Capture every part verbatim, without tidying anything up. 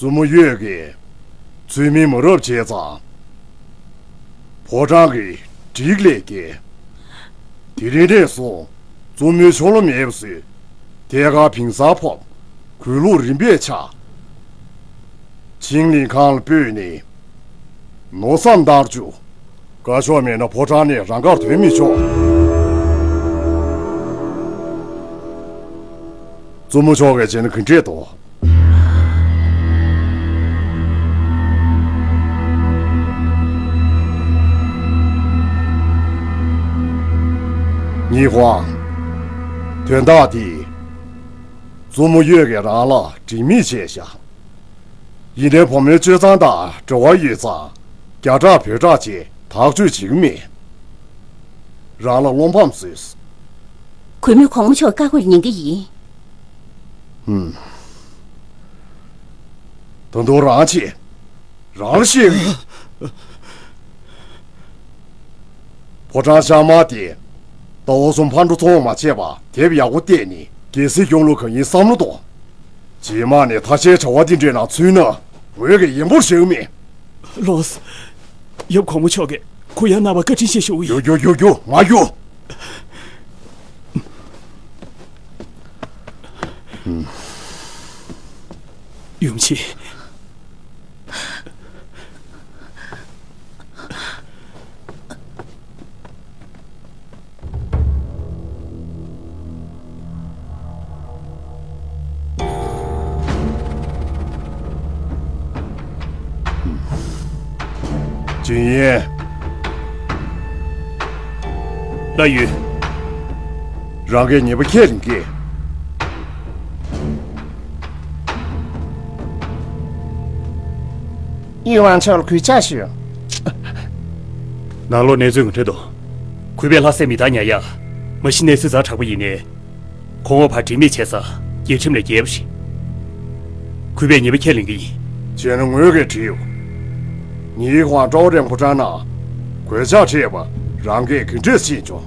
བཙུན་མོ་གཡོས་ཀྱིས་ཚུལ་མིན་མ་རབས་བྱས་ཙང་། ཕོ་བྲང་གི་སྒྲིག་ལས་འགལ། དེ་རིང་ནས་བཟུང་བཙུན་མོའི་ཆོ་ལོ་མེད་པ་བཟོས། ཐད་ཀར་བིང་སར་ཕོབ། གུས་ལུགས་རིམ་པས་ཆགས། ཆིང་ལིང་ཁང་ལ་སྤོས་ནས། མནོ་བསམ་བཏང་བཅུག། དགའ་ཕྱོགས་མེད་ན་ཕོ་བྲང་ནས་རང་དགར་ཐོན་མི་ཆོག། བཙུན་མོ་མཆོག་གིས་བྱས་ན་ག་འདྲས་འདུག། ཉི་ཧོང་། དོན་དག་འདི་བཙུན་མོ་གཡོས་ཀྱིས་རང་ལ་འགྲིག་མིན་བྱས་ཤག། ཡིན་ནའི་བུ་མོའི་སྤྱོད་བཟང་དང་འབྲེལ་བ་ཡོད་ཙང་། རྒྱ་གྲགས་བོད་གྲགས་བྱས་ཐག་གཅོད་བྱེད་ཀྱི་མེད། རང་ལ་བློ་ཕམ་བཟོས། གུས་མོས་གོང་མ་མཆོག་བཀའ་བསྒོ་ཉན་གྱི་ཡིན། ཧུམ། ད་དུང་རང་བྱེད། རང་ལ་བཤད་གི་ཡིན། ཕོ་བྲང་ཤར་མར་དེ། ཟླ་བ་གསུམ་ཕར་འགྲོ་ཚུར་འོང་མ་བྱས་པར་དེབ་ཡག་པོ་བལྟས་ནས་རྒྱལ་སྲིད་སྐྱོང་ལུགས་གང་ཡིན་བསམ་བློ་གཏོང་། རྗེས་མ་ནས་ཐ་ཤལ་བྱ་བ་འདི་འདྲའི་ནང་ཚུད་ན་ངོས་ཀྱིས་ཡན་པོར་བཞག་གི་མེད། ལགས་སོ། ཡབ་གོང་མ་མཆོག་གིས་གུ་ཡངས་གནང་བར་བཀའ་དྲིན་ཆེ་ཞུ་ཡི། རྒྱུགས་རྒྱུགས་རྒྱུགས་རྒྱུགས། མར་རྒྱུགས། ཡུམ་ཆེན། ཇིན་ཡན། ལགས་ཡོད། རང་གིས་ཉེས་པ་ཁས་ལེན་གྱིས། ཡུས་ཝང་མཆོག་ལ་གུས་ཕྱག་ཞུ། ནང་ལོགས་གནས་ཚུལ་ག་འདྲ་འདུག། གུས་པས་ལྷ་སའི་མི་དང་ཉར་ཡག། མ་གཞི་གནས་ཚུལ་ཛ་དྲག་པོ་ཡིན་ནའི། ཁོང་བོད་པར་འགྲིག་མེད་བྱས་ཙང་རྒྱལ་ཁྲིམས་ལས་འགལ་བ་རེད། གུས་པས་ཉེས་པ་ཁས་ལེན་གྱི་ཡིན། བྱས་ན་ངོས་ཀྱིས་བྲིས་ཡོད། ཉི་ཧོང་ཀྲའོ་ཧྲེང་ཕོ་བྲང་ནང་གོད་ཆག་འཕྲད་པ་རང་གིས་ག་འདྲས་ཤེས་བྱུང་།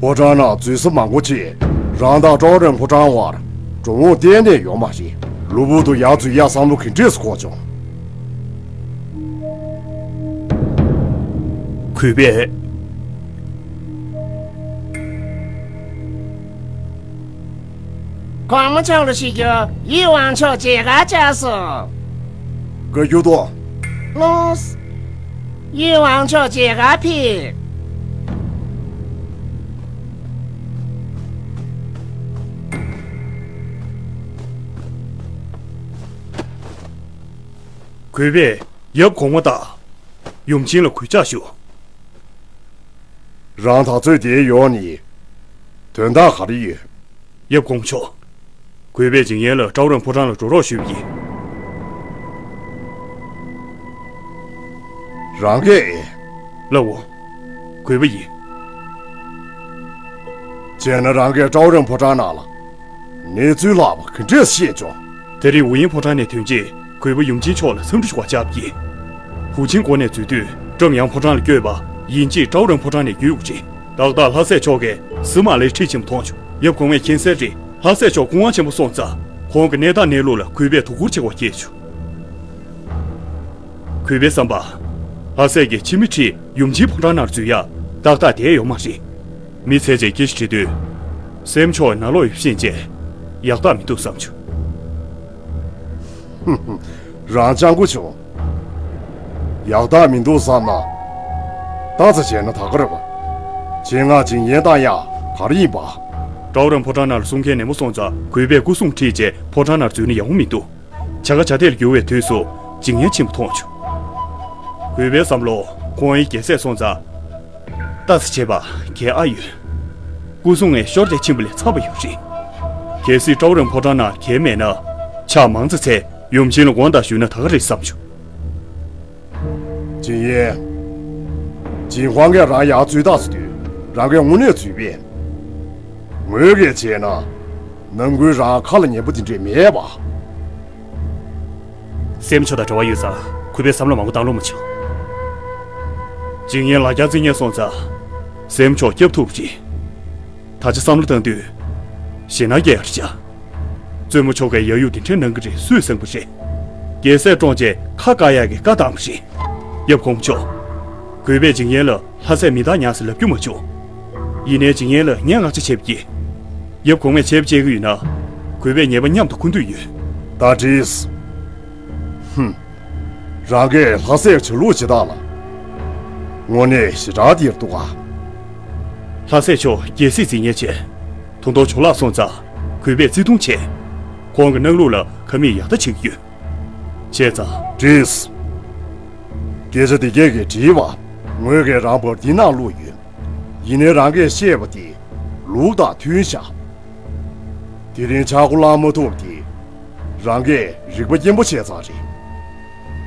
ཕོ་བྲང་ནང་འཛུལ་ས་མང་པོ་ཅིག་རང་དང་ཀྲའོ་ཧྲེང་ཕོ་བྲང་བར་འགྲོ་འོང་གཏན་ནས་ཡོད་མ་རེད། ལུས་པོ་དུ་ཡར་འཛུལ་ཡག་བསམ་བློ་ག་འདྲས་འཁོར་བྱུང་། གུས་པས། གོང་མ་མཆོག་ལ་ཞུ་རྒྱུ། ཡུས་ཝང་མཆོག་མཇལ་ཁ་བཅར་སོང་། བཀའ་བཀྱོན་གཏོང་། ལགས། ཡུས་ཝང་མཆོག་མཇལ་ཁ་ཕེབས། གུས་པས་ཡབ་གོང་མ་དང་ཡུམ་ཆེན་ལ་གུས་ཕྱག་ཞུ། རང་ད་ཚོད་འདིར་ཡོང་ནས་དོན་དག་ག་རེ་ཡོད། ཡབ་གོང་མ་མཆོག། གུས་པས་ཇིང་ཡན་ལ་ཀྲའོ་རོན་ཕོ་བྲང་ལ་འགྲོ་རོགས་ཞུས་པ་ཡིན། རང་གིས། ལགས་འོང་། གུས་པ་ཡིན། བྱས་ན་རང་གིས་ཀྲའོ་རོན་ཕོ་བྲང་ནང་ལ་གནས་ཚུལ་ལྷག་པ་ག་འདྲས་ཤེས་བྱུང་། དེ་རིང་ཝུ་ཡིན་ཕོ་བྲང་ནས་ཐོན་རྗེས། གུས་པ་ཡུམ་ཆེན་མཆོག་ལ་འཚམས་འདྲི་ཞུ་བར་བཅར་བ་ཡིན། ཧུའུ་ཆིང་སྒོ་ནས་འཛུལ་དུས་ཀྲང་ཡང་ཕོ་བྲང་ལ་བསྐྱོད་པ་ཡིན་གཅིག་ཀྲའོ་རོན་ཕོ་བྲང་ནས་བརྒྱུད་ཡོང་བ་རེད། ཏག་ཏག་ལྷ་སྲས་མཆོག་གིས་སི་མ་ལའི་ཁྲིད་ཕྱིན་པ་མཐོང་བྱུང་། ཡབ་གོང་མས་མཁྱེན་གསལ་རེད། ལྷ་སྲས་མཆོག་སྐུ་དབང་ཆེན་པོ་སོང་ཙང་ཁོང་གི་གནས་སྟངས་གནས་ལུགས་ལ་གུས་པས་དོ་ཁུར་བྱེད་དགོས་སྐྱེས་བྱུང་། གུས་པའི་བསམ་པར། ལྷ་སྲས་ཀྱི་ཁྱིམ་མི་ཁྲིད་ཡུམ་ཆེན་ཕོ་བྲང་ནང་འཛུལ་ཡག་ཏག་ཏག་བསྡད་ཡོད་མ་རེད། མི་ཚེ་གཅིག་སྐད་ཆ་དྲིས་དུས། སྲས་མོ་མཆོག་ནང་ལོགས་ཡོད་ཕྱིན་ཆད་ཡག་རྟགས་མི་འདུག་བསམ་བྱུང་། རང་སྤྱང་པོ་བྱུང་། ཡག་རྟགས་མི་འདུག་བསམ་ན། ད་ཚ་བྱས་ན་ད་ག་རེད་པ། ཆེད་མངགས་ཇིང་ཡན་བཏང་ཡག་ག་རེ་ཡིན་པ། ཀྲའོ་རོན་ཕོ་བྲང་ནང་ལ་སྲུང་མཁན་ནན་མོ་སོང་ཙང་གུས་པས་སྐུ་སྲུང་ཁྲིད་རྗེས་ཕོ་བྲང་ནང་འཛུལ་ན་ཡག་པོ་མི་འདུག་བྱ་དགའ་བྱ་དེར་འགྱུར་བའི་དུས་སུ་ཇིང་ཡན་ཕྱིན་པ་མཐོང་བྱུང་། གུས་པའི་བསམ་བློ་ཁོང་ཡི་རྒྱལ་སྲས་སོང་ཙང་། ལྟ་ཚེ་བྱེད་པ་གལ་ཨ་ཡོད། སྐུ་སྲུང་ངས་ཤོར་ཏེ་ཕྱིན་པ་ལས་ཚར་བ་ཡོད་རེད། གལ་སྲིད་ཀྲའོ་རོན་ཕོ་བྲང་ནང་གལ་མེད་ན། ཕྱག་མང་ཙམ་འཚལ་ཡུམ་ཆེན་ལ་དགོངས་དག་ཞུས་ན་ད་ག་རེད་བསམ་བྱུང་། ཇིང་ཡན། ཇིང་ཧོང་གིས་རང་ཡར་འཛུལ་ཐག་ཆོད་དུས་རང་གིས་དངོས་གནས་འཛུལ་པས། ངོས་ཀྱིས་བྱས་ན། ནམ་རྒྱུན་རང་ཁ་ལ་ཉན་པོ་དེ་འདྲས་མེད་པ། སྲས་མོ་མཆོག་དང་འབྲེལ་བ་ཡོད་ཙང་གུས་པས་བསམ་བློ་མང་པོ་བཏང་ལོང་མ་བྱུང་། ཇིང་ཡན་ལ་རྒྱ་རྩིས་ཉན་སོང་ཙང་། སྲས་མོ་མཆོག་སྐྱོབ་ཐུབ་ཀྱི། ད་ཆ་བསམ་བློ་བཏང་དུས། ཞེད་སྣང་སྐྱེ་ཡར་བྱ། བཙུན་མོ་མཆོག་གིས་ཡ་ཡུ་དེ་འདྲའི་གནང་གི་རེད། སུས་གསུངས་པ་རེད། རྒྱལ་སྲས་བཀྲོངས་རྗེས་ཁ་བཀག་ཡག་གི་བཀའ་བཏང་བ་རེད། ཡབ་གོང་མ་མཆོག་གུས་པས་ཇིང་ཡན་ལ་ལྷ་སྲས་མི་རྟག་ཉག་ཟེར་ལབ་རྒྱུ་མ་བྱུང་། ཡིན་ནའི་ཇིང་ཡན་ལ་ངས་བསྔགས་བརྗོད་བྱས་པ་ཡིན། ཡབ་གོང་མས་བྱས་པ་བྱེད་ཀྱི་ཡོད་ན། གུས་པས་ཉེས་པ་མཉམ་དུ་འཁུར་འདོད་ཡོད། ད་འགྲིགས། ཧུམ། རང་གིས་ལྷ་སྲས་བྱ་ལུགས་བྱེད་སྟངས་ལ། དངོས་གནས་ཞེ་དྲག་འདིར་འདུག་ག་ལྷ་སྲས་མཆོག་རྒྱལ་སྲིད་འཛིན་མཁན་བྱས། ད་དུང་ཇོ་ལགས་སོང་ཙང་གུས་པས་བརྩི་མཐོང་བྱས། ཁོང་གི་གནང་ལུགས་ལ་ཁ་མིག་ཡག་ཐག་བྱེད་ཀྱི་ཡོད། བྱས་ཙང་། འགྲིགས། སྐད་ཆ་འདི་སྐད་ཀྱིས་དྲིས་པ། ངོས་ཀྱིས་རང་བར་འདི་གནང་བླུགས་ཡོད། ཡིན་ནའི་རང་གིས་བཤད་པ་དེ་ལུགས་དང་མཐུན་ཤག་དེ་རིང་ཆག་སྒོ་བསླང་མ་ཐུབ་དེ། རང་གིས་རིག་པ་སྐྱེན་པོ་བྱས་ཙང་རེད།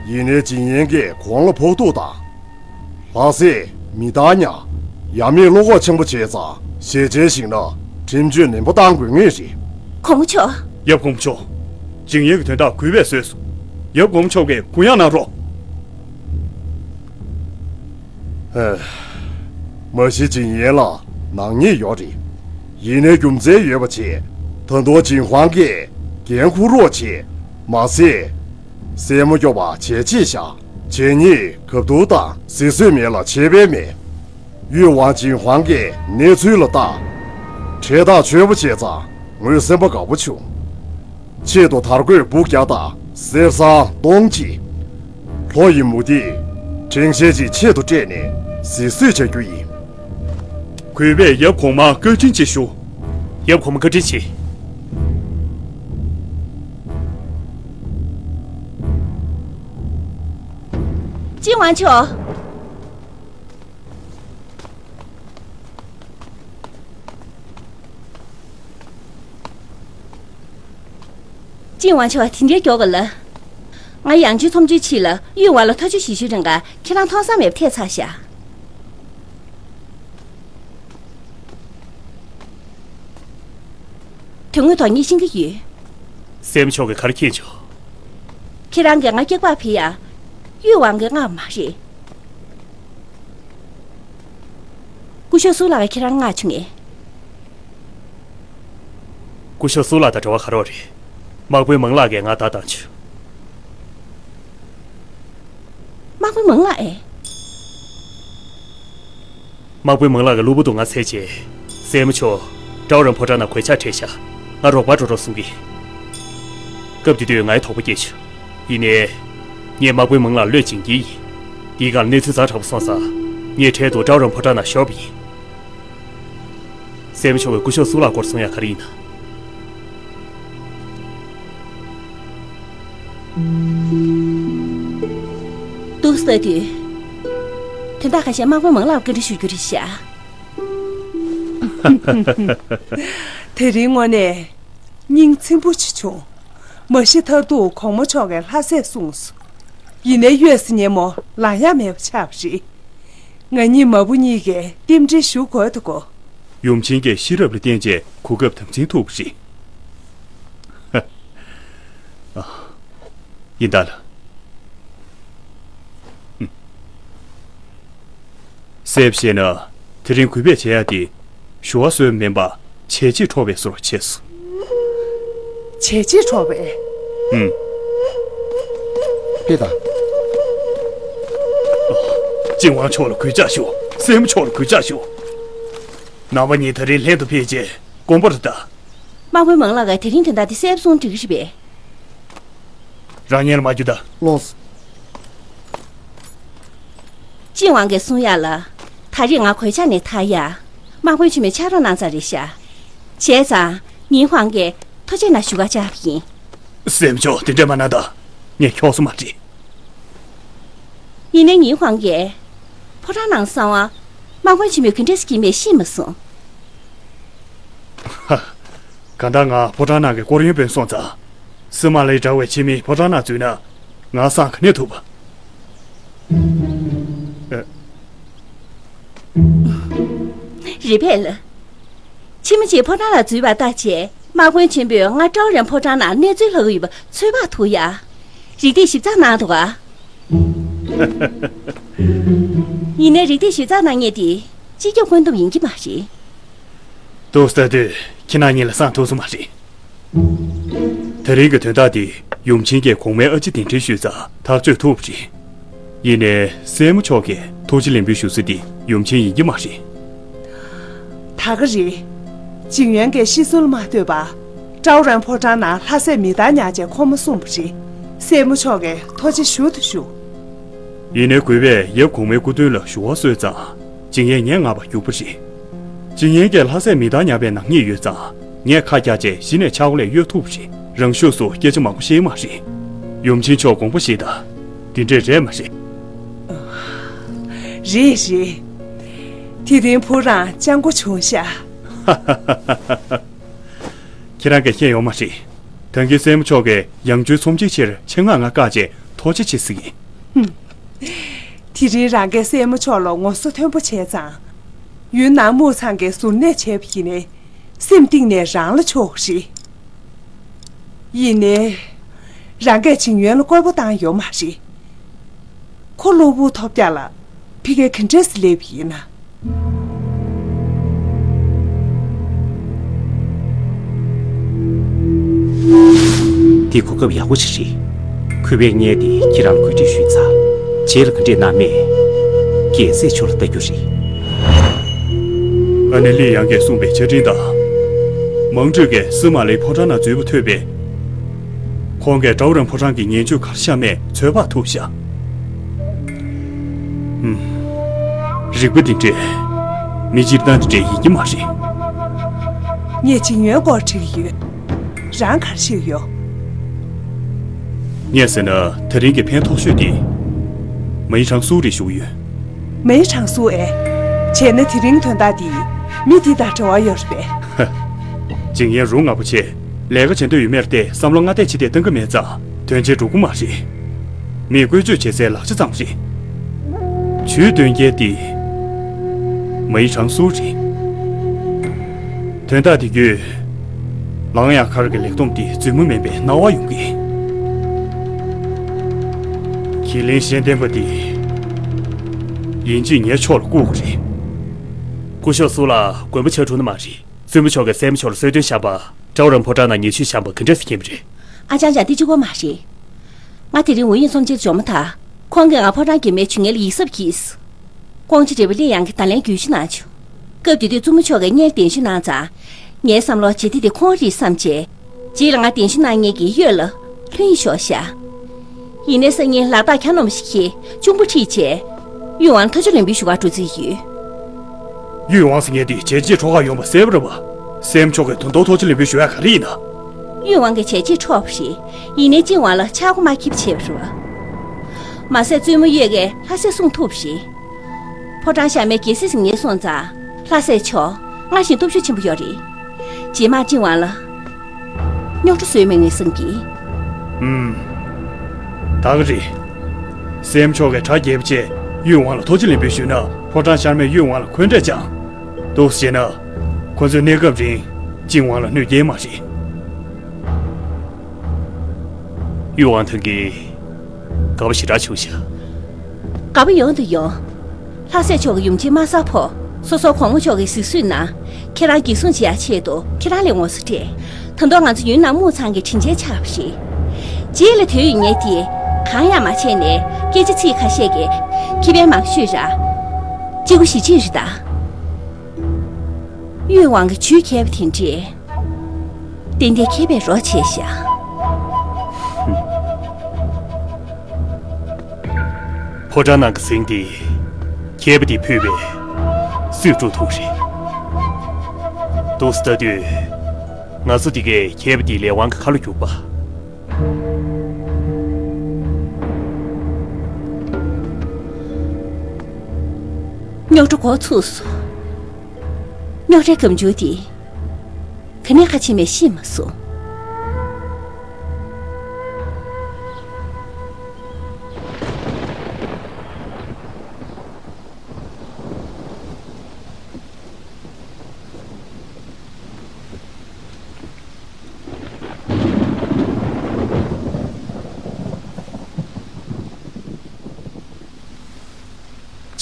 ཡིན་ནའི་ཇིང་ཡན་གྱིས་གོང་ལ་ཕོག་ཐུག་དང་། ལྷ་སྲས་མི་རྟག་ཉག་ཡ་མེད་བློ་ཁོག་ཆེན་པོ་བྱས་ཙང་ཞལ་མཇལ་ཞིག་ན་ཁྲིམས་གཅོད་ནན་པོ་བཏང་དགོས་ངེས་རེད། གོང་མ་མཆོག་ཡབ་གོང་མ་མཆོག་ཇིང་ཡན་གྱི་དོན་དག་གུས་པས་བཟོས་སོང་། ཡབ་གོང་མ་མཆོག་གིས་གུ་ཡངས་གནང་རོགས། ཨེ། མ་གཞི་ཇིང་ཡན་ལ་ནག་ཉེས་ཡོད་རེད། ཡིན་ནའི་རྒྱུ་མཚན་ཡོད་པ་བྱས། ད་དུང་ཇིང་ཧུང་གིས་འགན་འཁུར་རོགས་བྱས། མ་ཟད། སྲས་མོ་སྐྱོབ་པ་བྱས་རྗེས་བཞག་བྱས་ཉེས་གབ་ཏུ་བཏང་། ཟིལ་གསོད་མེད་ལ་ཆད་པས་མེད། ཡུལ་དབང་ཇིང་ཧུང་གིས་གནས་ཚུལ་ལ་བལྟ། འཕྲལ་ཐག་ཆོད་པོ་བྱས་ཙང་ངོས་སེམས་པ་དགའ་པོ་བྱུང་། ཆེད་དུ་དར་གོས་སྦུག་བརྒྱ་དང་གསེར་སྲང་སྟོང་གཅིག་ལྷོ་ཡི་མུ་ཏིག་ཁྲེང་ཤེ་ཅིག་ཆེད་དུ་སྤྲད་ནས་ཟིལ་གསོད་བྱ་རྒྱུ་ཡིན། གུས་པས་ཡབ་གོང་མར་བཀའ་དྲིན་ཆེ་ཞུ། ཡབ་གོང་མ་བཀའ་དྲིན་ཆེ། ཅིན་ཝང་མཆོག་ཅིན་ཝང་མཆོག་དེ་འདྲའི་མགྱོགས་ག་ལ། ང་ཡང་ཅིན་ཚོམ་ཅུའི་ཕྱི་ལ་ཡུས་ཝང་ལ་ཐག་གཅོད་ཞིབ་ཞུ་རིང་ག་ཁྱེད་རང་མཐོང་ས་མེད་པ་ཐད་ཚར་ཤག་དོན་དངོས་ཐོག་ངས་ཤེས་ཀྱི་ཡོད། སྲས་མོ་མཆོག་གིས་ག་རེ་མཁྱེན་བྱུང་། ཁྱེད་རང་གིས་ང་སྐྱག་པ་ཕུལ་ཡ། ཡུས་ཝང་གིས་མངགས་མ་རེད། སྐུ་ཞབས་སུ་ལགས་ཀྱིས་ཁྱེད་རང་མངགས་བྱུང་ངས། སྐུ་ཞབས་སུ་ལགས་དང་འབྲེལ་བ་ག་རེ་རེད། དམག་དཔོན་མང་ལགས་ཀྱིས་ང་བརྡ་བཏང་བྱུང་། དམག་དཔོན་མང་ལགས་ཨེ། དམག་དཔོན་མང་ལགས་ཀྱིས་གློ་བུར་དུ་ང་བཙལ་རྗེས། སྲས་མོ་མཆོག་ཀྲའོ་རན་ཕོ་བྲང་ནང་གོད་ཆག་འཕྲད་ཤག་ང་རོགས་པ་འགྲོ་རོགས་གསུང་གི། སྐབས་དེ་དུས་ང་ཡི་དོགས་པ་སྐྱེས་བྱུང་། ཡིན་ནའི། ངས་དམག་དཔོན་མང་ལགས་བློས་འབྱིན་གྱི་ཡིན། དེའི་སྒང་ལ་གནས་ཚུལ་ཛ་དྲག་པོ་སོང་ཙང་། ངས་འཕྲལ་དུ་ཀྲའོ་རན་ཕོ་བྲང་ནང་ཤོར་བ་ཡིན། སྲས་མོ་མཆོག་གིས་སྐུ་ཞབས་སུ་ལགས་སྐོར་གསུང་ཡ་ག་རེ་ཡིན་ན། འདུག་ཟེར་དུས། དོན་དག་ཁ་ཤས་དམག་དཔོན་མང་ལགས་བཀའ་འདྲི་ཞུ་རྒྱུ་རེད་ཤག་དེ་རིང་དངོས་གནས་སྙིང་ཚིམ་པོ་ཅིག་བྱུང་། མ་གཞི་མཐར་ཐུག་གོང་མ་མཆོག་གིས་ལྷ་སྲས་གསུངས་སོང་། ཡིན་ནའི་གཡོལ་ས་སྙན་མོ་ལངས་ཡ་མེད་པ་ཆགས་པ་རེད། ང་གཉིས་མ་བུ་གཉིས་ཀས་རྟེན་འབྲེལ་ཞུ་དགོས་འདུག་གོ། ཡུམ་ཆེན་གྱི་ཤེས་རབ་ལ་བརྟེན་བྱས་གོ་སྐབས་དམ་འཛིན་ཐུབ་པ་རེད། ཡིན་ད་ལ། གསལ་པོ་བཤད་ན། དེ་རིང་གུས་པས་བྱེད་ཡ་དེ། ཞུ་བ་སོགས་མིན་པ། བྱས་རྗེས་འཕྲོག་པའི་བཟོ་འདྲ་བྱས་སོང་། བྱས་རྗེས་འཕྲོག་པའི། ཨུམ། ཕེབས་དང་། ཅིན་ཝང་མཆོག་ལ་གུས་ཕྱག་ཞུ། སྲས་མོ་མཆོག་ལ་གུས་ཕྱག་ཞུ། ནང་པ་གཉིས་དེ་རིང་ལྷན་དུ་ཕེབས་རྗེས་དགོངས་པ་རེ་ད། དམག་དཔོན་མང་ལགས་ཀྱིས་དེ་རིང་དོན་དག་འདི་གསལ་པོ་གསུངས་འགྲིག་གི་རེད་པས། རང་ཉལ་མ་རྒྱུ་ད། ལོངས། ཅིན་ཝང་གིས་གསུང་ཡག་ལ། ད་རེས་ང་གོད་ཆག་ནས་ཐར་ཡག་དམག་དཔོན་ཆེན་མོས་ཕྱག་རོགས་གནང་ཙམ་རེད་ཤག་བྱས་ཙང་ཉིན་ཧུང་གིས་ཐུགས་རྗེ་གནང་ཞུ་ག་བཅར་བ་ཡིན། སྲས་མོ་མཆོག་དེ་འདྲས་མ་གནང་དང་། ངས་འཁྱོག་ས་མ་རེད། ཡིན་ནའི་ཉིན་ཧུང་གིས་ཕོ་བྲང་ནང་གསང་བ་དམག་དཔོན་ཆེན་མོས་ག་འདྲས་སེ་བྱེད་མེད་ཤེས་མ་སོང་། ཧ། གང་ལྟར་ང་ཕོ་བྲང་ནང་གི་སྐོར་གཡོན་དཔོན་སོང་ཙང་། སི་མ་ལའི་དྲ་བའི་ཕྱི་མི་ཕོ་བྲང་ནང་འཛུལ་ན་ང་སང་ག་ནས་ཐུབ་པ། ཨེ། རེད་པས་ལགས། ཕྱི་མི་ཅིག་ཕོ་བྲང་ལ་འཛུལ་བ་ལྟ་བྱས་དམག་དཔོན་ཆེན་པོས་ང་ཀྲའོ་རན་ཕོ་བྲང་ནང་གནས་ཚུལ་ལྷག་གི་ཡོད་པ་ཚོད་དཔག་ཐུབ་ཡ། རིགས་དེས་ཞིབ་ཚགས་གནང་འདུག་ག་ཡིན་ནའི་རིགས་དེས་ཞིབ་ཚགས་གནང་མཁན་དེ་སྤྱི་ཁྱབ་བཀོད་འདོམས་ཡིན་གྱི་མ་རེད། འདུག་ལྟ་དུས་ཁྱེད་རང་གཉིས་ལ་བསམ་ཐུབ་སོང་མ་རེད། དེ་རིང་གི་དོན་དག་འདི་ཡུམ་ཆེན་གྱིས་གོང་མའི་ཨ་ཅེ་གདན་འདྲེན་ཞུས་ཙང་ཐག་གཅོད་ཐུབ་པ་རེད། ཡིན་ནའི་སྲས་མོ་མཆོག་གིས་ཐུགས་རྗེ་ལེགས་འབུལ་ཞུ་ས་འདི་ཡུམ་ཆེན་ཡིན་གྱི་མ་རེད། ད་ག་རེད། ཇིང་ཡོན་གྱིས་ཤི་གསོན་ལ་མ་ལྟོས་པར་ཀྲའོ་རན་ཕོ་བྲང་ནང་ལྷ་སྲས་མི་བདག་ཉག་ཅེས་ཁོ་མོ་གསུངས་པ་རེད། སྲས་མོ་མཆོག་གིས་ཐུགས་རྗེ་ཞུ་དང་ཞུ། ཡིན་ནའི་གུས་པས་ཡབ་གོང་མའི་སྐུ་མདུན་ལ་ཞུ་བ་གསོལ་ཙང་ཇིང་ཡོན་ངས་ངར་བ་རྒྱུག་པ་རེད། ཇིང་ཡོན་གྱིས་ལྷ་སྲས་མི་བདག་ཉག་པའི་ནག་ཉེས་ཡོད་ཙང་ངས་ཁ་རྒྱག་བྱས་གཞི་ནས་ཆག་སྒོ་ལས་གཡོལ་ཐུབ་པ་རེད། རང་ཤུགས་སུ་སྐད་ཆ་མང་པོ་བཤད་མ་རེད། ཡུམ་ཆེན་མཆོག་དགོངས་པ་བཞེས་དང་། འདི་འདྲས་རེད་མ་རེད། རེད་རེད། དེ་རིང་བུ་རང་སྤྱང་པོ་བྱུང་ཤག་ཁྱེད་རང་གིས་ཤེས་ཡོད་མ་རེད། ད་གིན་སྲས་མོ་མཆོག་གིས་ཡང་ཆོའི་ཚོམས་ཆེན་ཆེད་ཆེད་མངགས་ང་བཀག་བྱས་ཐུགས་རྗེ་ཆེ་ཟེར་གི། དེ་རིང་རང་གིས་སྲས་མོ་མཆོག་ལ་ངོ་སོ་མཐོན་པོ་བྱས་ཙང་། ཡུན་ནན་དམུ་ཚང་གིས་ཟུར་གནས་བྱས་པ་ཡིན་ནའི། སེམས་གཏིང་ནས་རང་ལ་ཕྱོགས་རེད། ཡིན་ནའི། རང་གིས་ཇིང་ཡོན་ལ་སྐུར་པ་བཏང་ཡོད་མ་རེད། ཁོ་གློ་བུར་ཐོལ་རྒྱག་ལ་ཕ་གིར་ག་འདྲས་སེ་སླེབས་ཡིན་ན། འདི་གོ་སྐབས་ཡག་པོ་ཞིག་རེད། གུས་པས་ངས་འདི་ཁྱེད་རང་ལ་གོ་སྒྲིག་ཞུས་ཚར། རྗེས་ལ་ག་འདྲས་གནང་མེད། རྒྱལ་སྲས་མཆོག་ལ་ལྟ་རྒྱུ་རེད། ཨ་ནེ་ལི་ཡང་གིས་གསུངས་པའི་ཆ་འཕྲིན་དང་། མང་ཁྲོས་ཀྱིས་སི་མ་ལའི་ཕོ་བྲང་ནང་འཛུལ་བ་ཐོས་པས། ཁོང་གིས་ཀྲའོ་རན་ཕོ་བྲང་གི་ངན་ཇུས་ག་རེ་བཤམས་མེད་ཚོད་དཔག་ཐུབ་ཤག་ཨུམ། རིག་པ་འདི་འདྲས། མི་སྤྱིར་བཏང་འདི་འདྲས་ཡིན་གྱི་མ་རེད། ངས་ཇིང་ཡོན་སྐོར་དྲི་གི་ཡོད། རང་ག་རེ་ཤེས་ཡོད། ངས་ཟེར་ན་དེ་རིང་གི་ཕན་ཐོགས་ཤོས་དེ། མའི་ཁྲང་སུའུ་རེད་ཞུ་གི་ཡོད། མའི་ཁྲང་སུའུ་ཨེ། བྱས་ན་དེ་རིང་དོན་དག་འདི་མི་འདི་དང་འབྲེལ་བ་ཡོད་རེད་པས། ཇིང་ཡོན་རུ་ང་པོ་ཆེ། ལས་ཀ་བྱེད་འདོད་ཡོད་མེད་དེ་བསམ་བློ་སྔ་བལྟས་ཕྱི་བལྟས་གཏང་གི་མེད་ཙང་དོན་ཆེན་འགྲོ་གི་མ་རེད། མིས་བཀོལ་སྤྱོད་བྱེད་སའི་ལག་ཆ་ཙམ་རེད། ཇུས་འདོན་མཁན་དེ་མའི་ཁྲང་སུའུ་རེད། དོན་དག་དེ་བརྒྱུད། ལང་ཡ་མཁར་གྱི་ལེགས་བསྡོམས་དེ་རྫུན་མ་མིན་པའི་སྣང་བ་ཡོང་གི། གྱི་གླེང་གཞན་བསྟན་པ་དེ་ཡིན་གཅིག་ངའི་ཕྱོགས་ལ་བཀུག་དགོས་རེད། སྐུ་ཞབས་སུ་ལ་དགོན་པ་ཆགས་འགྲོ་ནི་མ་རེད། བཙུན་མོ་མཆོག་གིས་སྲས་མོ་མཆོག་ལ་གསོལ་སྟོན་བཤམས་པ། ཀྲའོ་རན་ཕོ་བྲང་ནང་ཉེས་ཆད་བཤམས་པ་ག་འདྲས་སེ་མཁྱེན་པ་རེད། ཨ་ཅང་ཅང་དེ་གཅིག་པོ་མ་རེད། ང་དེ་རིང་ཝུ་ཡིན་ཚོམས་ཆེན་འབྱོར་མ་ཐག་ཁོང་གིས་ང་ཕོ་བྲང་གི་མིའི་ཇུས་ངན་ལ་ཡིད་གཟབ་གྱིས། ཀོང་ཅི་ཀྲི་པ་ལི་ཡང་གིས་ད་ལན་བརྒྱུད་ཞུ་གནང་བྱུང་། སྐབས་དེ་དུས་བཙུན་མོ་མཆོག་གིས་སྔོན་གདན་ཞུ་གནང་ཙང་། ངའི་བསམ་བློར་བྱེད་གཏེ་དེ་ཁོང་རེད་བསམ་བྱས། རྗེས་ལ་ང་གདན་ཞུ་གནང་མཁན་གྱི་གཡོད་ལ་ལྷོད་ཡིན་ཤོག་ཤག་ཡིན་ནའི་སང་ཉིན་ལག་རྟགས་ཁྱ་ནོམ་ཞིག་གིས་གཅུང་པོ་ཁྲིད་བྱས། ཡུས་ཝང་ལ་ཐུགས་རྗེ་ལེགས་འབུལ་ཞུ་བར་འགྲོ་རྩིས་ཡོད། ཡུས་ཝང་ཟེར་མཁན་དེ་བྱས་རྗེས་འཕྲོག་ག་ཡོང་བ་གསལ་པོ་རེད་པ། སྲས་མོ་མཆོག་གིས་དོན་དུ་ཐུགས་རྗེ་ལེགས་འབུལ་ཞུ་ཡ་ག་རེ་ཡིན་ན། ཡུས་ཝང་གིས་བྱས་རྗེས་འཕྲོག་པ་རེད། ཡིན་ནའི་ཅིན་ཝང་ལ་ཆག་སྒོ་མ་འཁེལ་བྱས་པ་རེད་པ། མ་ཟད་བཙུན་མོ་གཡོད་ཀྱིས་ལྷ་སྲས་སྲུང་ཐུབ་པ་རེད། ཕོ་བྲང་ཤར་མའི་རྒྱལ་སྲས་ཟིན་ངེས་སོང་ཙང་། ལྷ་སྲས་མཆོག་སྔར་བཞིན་སྟོབས་ཤུགས་ཆེན་པོ་ཡོད་རེད། རྗེས་མ་ཅིན་ཝང་ལ་རྙོག་དྲ་བཟོས་མེད་ངེས་བསམ་གྱིས། ཨུམ། ད་ག་རེད། སྲས་མོ་མཆོག་གིས་གྲ་རྒྱས་པོ་བྱས་ཡུས་ཝང་ལ་ཐུགས་རྗེ་ལེགས་འབུལ་ཞུས་ན་ཕོ་བྲང་ཤར་མས་ཡུས་ཝང་ལ་འཁོན་འགྲས་བཅངས། འདུག་སེ་བྱས་ན། ཁོ་ཚོས་གནས་སྐབས་རིང་ཅིན་ཝང་ལ་གནོད་སྐྱེལ་མ་རེད། ཡུས་ཝང་ཐང་གིས་དགའ་པོ་ཞེ་དྲག་བྱུང་ཤག་དགའ་པོ་ཡོང་དང་ཡོང་། ལྷ་སྲས་མཆོག་གི་ཡུམ་ཆེན་མ་ས་ཕོ། སོ་སོ་གོང་མ་མཆོག་གི་གཟིགས་བཟོས་ནང་། ཁྱེད་རང་འགན་སྲུང་བྱེད་ཡག་ཆེད་དུ་ཁྱེད་རང་ལ་ངོ་སོ་སྤྲད། ད་དུང་ང་ཚོ་ཡུན་ནན་དམུ་ཚང་གི་དྲིན་ཆེན་ཆགས་པ་རེད། རྗེས་ལ་དེ་ཡོད་ངེས་དེ། གང་ཡང་མ་བྱས་ནས་སྐད་ཆ་ཚིག་ཁ་ཤས་ཀྱིས་ཁེ་ཕན་མང་ཤོས་རག་ཅི་གུ་ཞི་ཅི་རེད་ད། ཡུས་ཝང་གི་ཇུས་མཁས་པ་དེ་འདྲས། ཏན་ཏན་མཁས་པས་རོགས་བྱས་ཤག་ཕོ་བྲང་ནང་གི་ཟིང་དེ་མཁས་པ་དེས་ཕུད་པས་སུས་དཀྲུག་ཐུབ་རེད། འདུག་སེ་ལྟ་དུས་ང་ཚོ་འདི་གས་མཁས་པ་དེའི་ལས་དབང་གི་ཁ་ལོ་རྒྱུག་པ། རྙོག་དྲ་འགོ་ཚུགས་སོང་། རྙོག་དྲའི་སྐམ་ཆུ་དེ། ག་ནས་ཁ་ཕྱེ་མེད་ཤེས་མ་སོང་།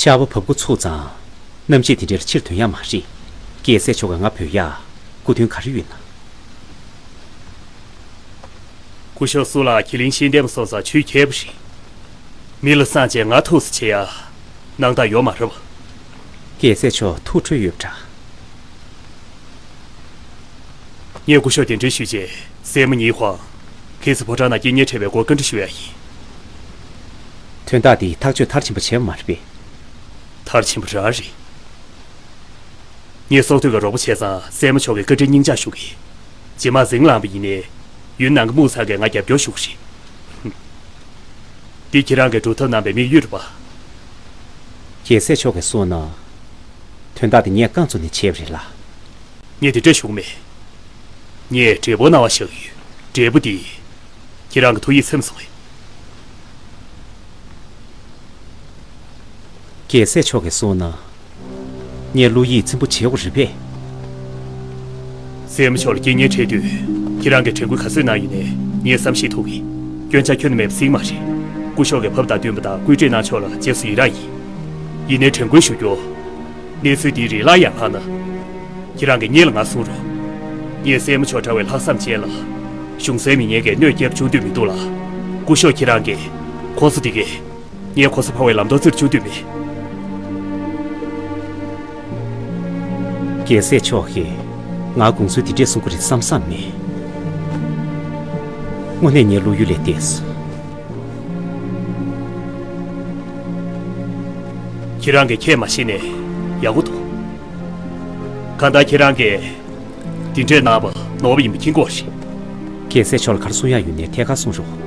ཆར་པ་བབས་འགོ་ཚུགས་ཙང་། གནམ་གཤིས་དེ་འདྲར་ཕྱིར་ཐོན་ཡག་མ་རེད། རྒྱལ་སྲས་མཆོག་གིས་ང་བོས་ཡ། སྐུ་མདུན་ག་རེ་ཡོད་ན། སྐུ་ཞབས་སུ་ལ་ཁྱི་ལིང་ཤིང་ལྡེམ་སོང་ཙང་ཆུ་ཁྱེར་བ་རེད། མི་ལ་སངས་རྒྱས་ང་ཐུགས་སུ་ཆེ་ཡ། སྣང་དག་ཡོད་མ་རེད་པ། རྒྱལ་སྲས་མཆོག་ཐུགས་ཁྲོས་ཡོད་པ་འདྲ། ངས་སྐུ་ཞབས་གདན་འདྲེན་ཞུས་རྗེས་སྲས་མོ་ཉི་ཧོང་། གལ་སྲིད་ཕོ་བྲང་ནང་རྐྱེན་ངན་འཕྲད་པའི་སྐོར་བཀའ་འདྲི་ཞུ་ཡ་ཡིན། དོན་དག་འདི་ཐག་གཅོད་མཐར་ཕྱིན་པ་བྱས་པ་མ་རེད་པས། མཐར་ཕྱིན་པ་རང་རེད། ངས་སྲོག་ཐོག་གི་རོགས་པ་བྱས་ཙང་སྲས་མོ་མཆོག་གི་བཀའ་དྲིན་སྙིང་བཅངས་ཞུ་གི། རྗེས་མ་འཛིང་ལངས་པ་ཡིན་ནའི། ཡུན་ནན་གྱི་དམུ་ཚང་གིས་ང་རྒྱབ་སྐྱོར་ཞུ་གི་རེད། འདི་ཁྱེད་རང་གིས་སྒྲུབ་ཐབས་གནང་པའི་དམིགས་ཡུལ་རེད་པ། རྒྱལ་སྲས་མཆོག་གིས་གསུངས་ན། དོན་དག་འདི་ངས་རྐང་བཙུགས་ནས་བྱས་པ་རེད་ལ། ངས་དེ་འདྲས་ཞུ་གི་མེད། ངས་འབྲས་བུ་གནང་བ་བཞག་ཡོད། འབྲས་བུ་འདི། ཁྱེད་རང་གི་ཐུགས་ཡིད་ཚིམ་སོང་ངས། རྒྱལ་སྲས་མཆོག་གིས་གསུངས་ན། ངས་བློ་ཡིད་ཚིམ་པོ་བྱེད་དགོས་རེད་པས། སྲས་མོ་མཆོག་ལ་རྐྱེན་ངན་འཕྲད་དུས། ཁྱེད་རང་གིས་དྲན་སྐུལ་ག་ཚོད་གནང་ཡོད་ནའི་ངས་བསམ་ཤེས་ཐུབ་གི། སྐྱོན་ཆ་ཁྱོན་ནས་མེད་པ་གཟིགས་མ་རེད། སྐུ་ཞབས་ཀྱིས་བབ་དང་བསྟུན་པ་དང་བཀོད་སྒྲིག་གནང་ཕྱོགས་ལ་རྗེས་སུ་ཡི་རང་ཡིན། ཡིན་ནའི་དྲན་སྐུལ་ཞུ་རྒྱུ། གནས་ཚུལ་འདི་རིགས་སླར་ཡང་ལྷག་ན། ཁྱེད་རང་གིས་སྔོན་ལ་ང་གསུང་རོགས། ངས་སྲས་མོ་མཆོག་དྲ་བའི་ལྷག་བསམ་ཅན་ལ། གཞུང་སྲིད་མི་སྣ་གིས་གནོད་སྐྱེལ་བཅུག་འདོད་མི་འདུག་ལ། སྐུ་ཞབས་ཁྱེད་རང་གིས་ཁོང་ཚོ་འདི་གས། ངས་ཁོང་ཚོ་ཕར་བའི་ལམ་ཐོག་བཙིར་བཅུག་འདོད་མེད། རྒྱལ་སྲས་མཆོག་གིས་ང་དགོངས་ཚུལ་འདི་འདྲས་གསུང་གི་རེད་བསམ་བསམ་མེད། དངོས་གནས་ངའི་བློ་ཡུལ་ལས་འདས་སོང་། ཁྱེད་རང་གིས་ཁྱད་མ་ཤེས་ནས་ཡག་པོ་འདུག་གང་ལྟར་ཁྱེད་རང་གིས་འདི་འདྲས་གནང་བ་ནོར་བ་ཡིན་པ་མཁྱེན་གྱི་ཡོད་རེད། རྒྱལ་སྲས་མཆོག་ལ་ག་རེ་གསུང་ཡག་ཡོད་ནའི་ཐད་ཀར་གསུང་རོགས།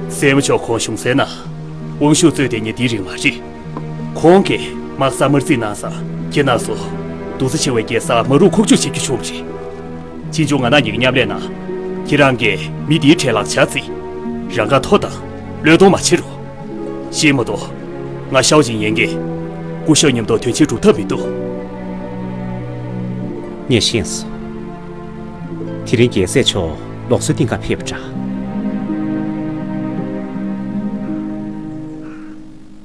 སྲས་མོ་མཆོག་ཁོང་གཞུང་སྲིད་ནང་དབང་ཤུགས་རྩོད་དེ་ཉིན་འདི་རིང་མ་རེད། ཁོང་གིས་དམག་ས་དམར་རྩིས་གནང་ས་ཁྱེད་རྣམ་ཚོ་རྡོ་རྩ་ཆེ་བའི་རྒྱལ་ས་མ་རུ་ཁུག་ཀྱོག་བྱེད་རྒྱུ་བྱུང་བ་རེད། ཕྱིས་འབྱུང་ང་རང་གཉིས་ཀྱི་མཉམ་ལས་ནང་ཁྱེད་རང་གིས་མི་འདིའི་གྲས་ལག་ཆ་བརྩིས། རང་ཁ་མཐོ་དང་བློས་གཏོང་མ་བྱེད་རོགས། ཤེས་མ་གཏོགས། ང་ཤའོ་ཅིན་ཡན་གྱིས་སྐུ་ཞབས་མཉམ་དུ་དོན་ཆེན་སྒྲུབ་ཐབས་མི་འདུག་ངས་ཤེས་སོང་། དེ་རིང་རྒྱལ་སྲས་མཆོག་ལུགས་སྲོལ་གཏིང་ཁ་ཕེབས་པ་འདྲ།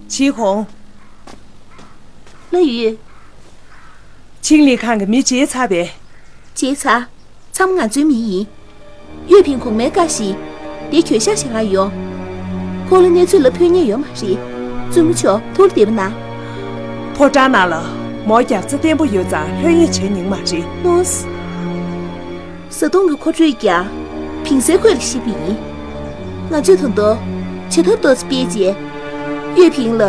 ཆི་ཧོང་། ལྷ་ཡུལ། ཆིང་ལི་ཁང་གི་མི་བརྗེད་ཚར་པས། བརྗེད་ཚར། ཚང་མ་ང་ཚོའི་མི་ཡིན། ཡོད་ཕིང་གོང་མའི་བཀའ་བཞིན། དེ་གྱོད་བཤགས་བྱེད་ག་ཡོང་། ཁོང་ལ་གནས་ཚུལ་ལ་ཕན་ཉེན་ཡོད་མ་རེད། བཙུན་མོ་མཆོག་ཐུགས་ལ་བདེ་པོ་གནང་། ཕོ་བྲང་ནང་ལ་མོ་རྒྱབ་རྩ་བརྟན་པོ་ཡོད་ཙང་ལྷོད་གཡེང་བྱེད་ཉན་མ་རེད། ནོས། བཟའ་བཏུང་གི་མཁོ་སྤྲོད་ཀྱང་ཕིང་སའི་ཁོས་ལ་ཞིབ་པ་ཡིན། ང་ཚོས་ད་དུང་བྱེད་ཐབས་ཏོག་ཙམ་སྤེལ་རྗེས། ཡོད་ཕིང་ལ་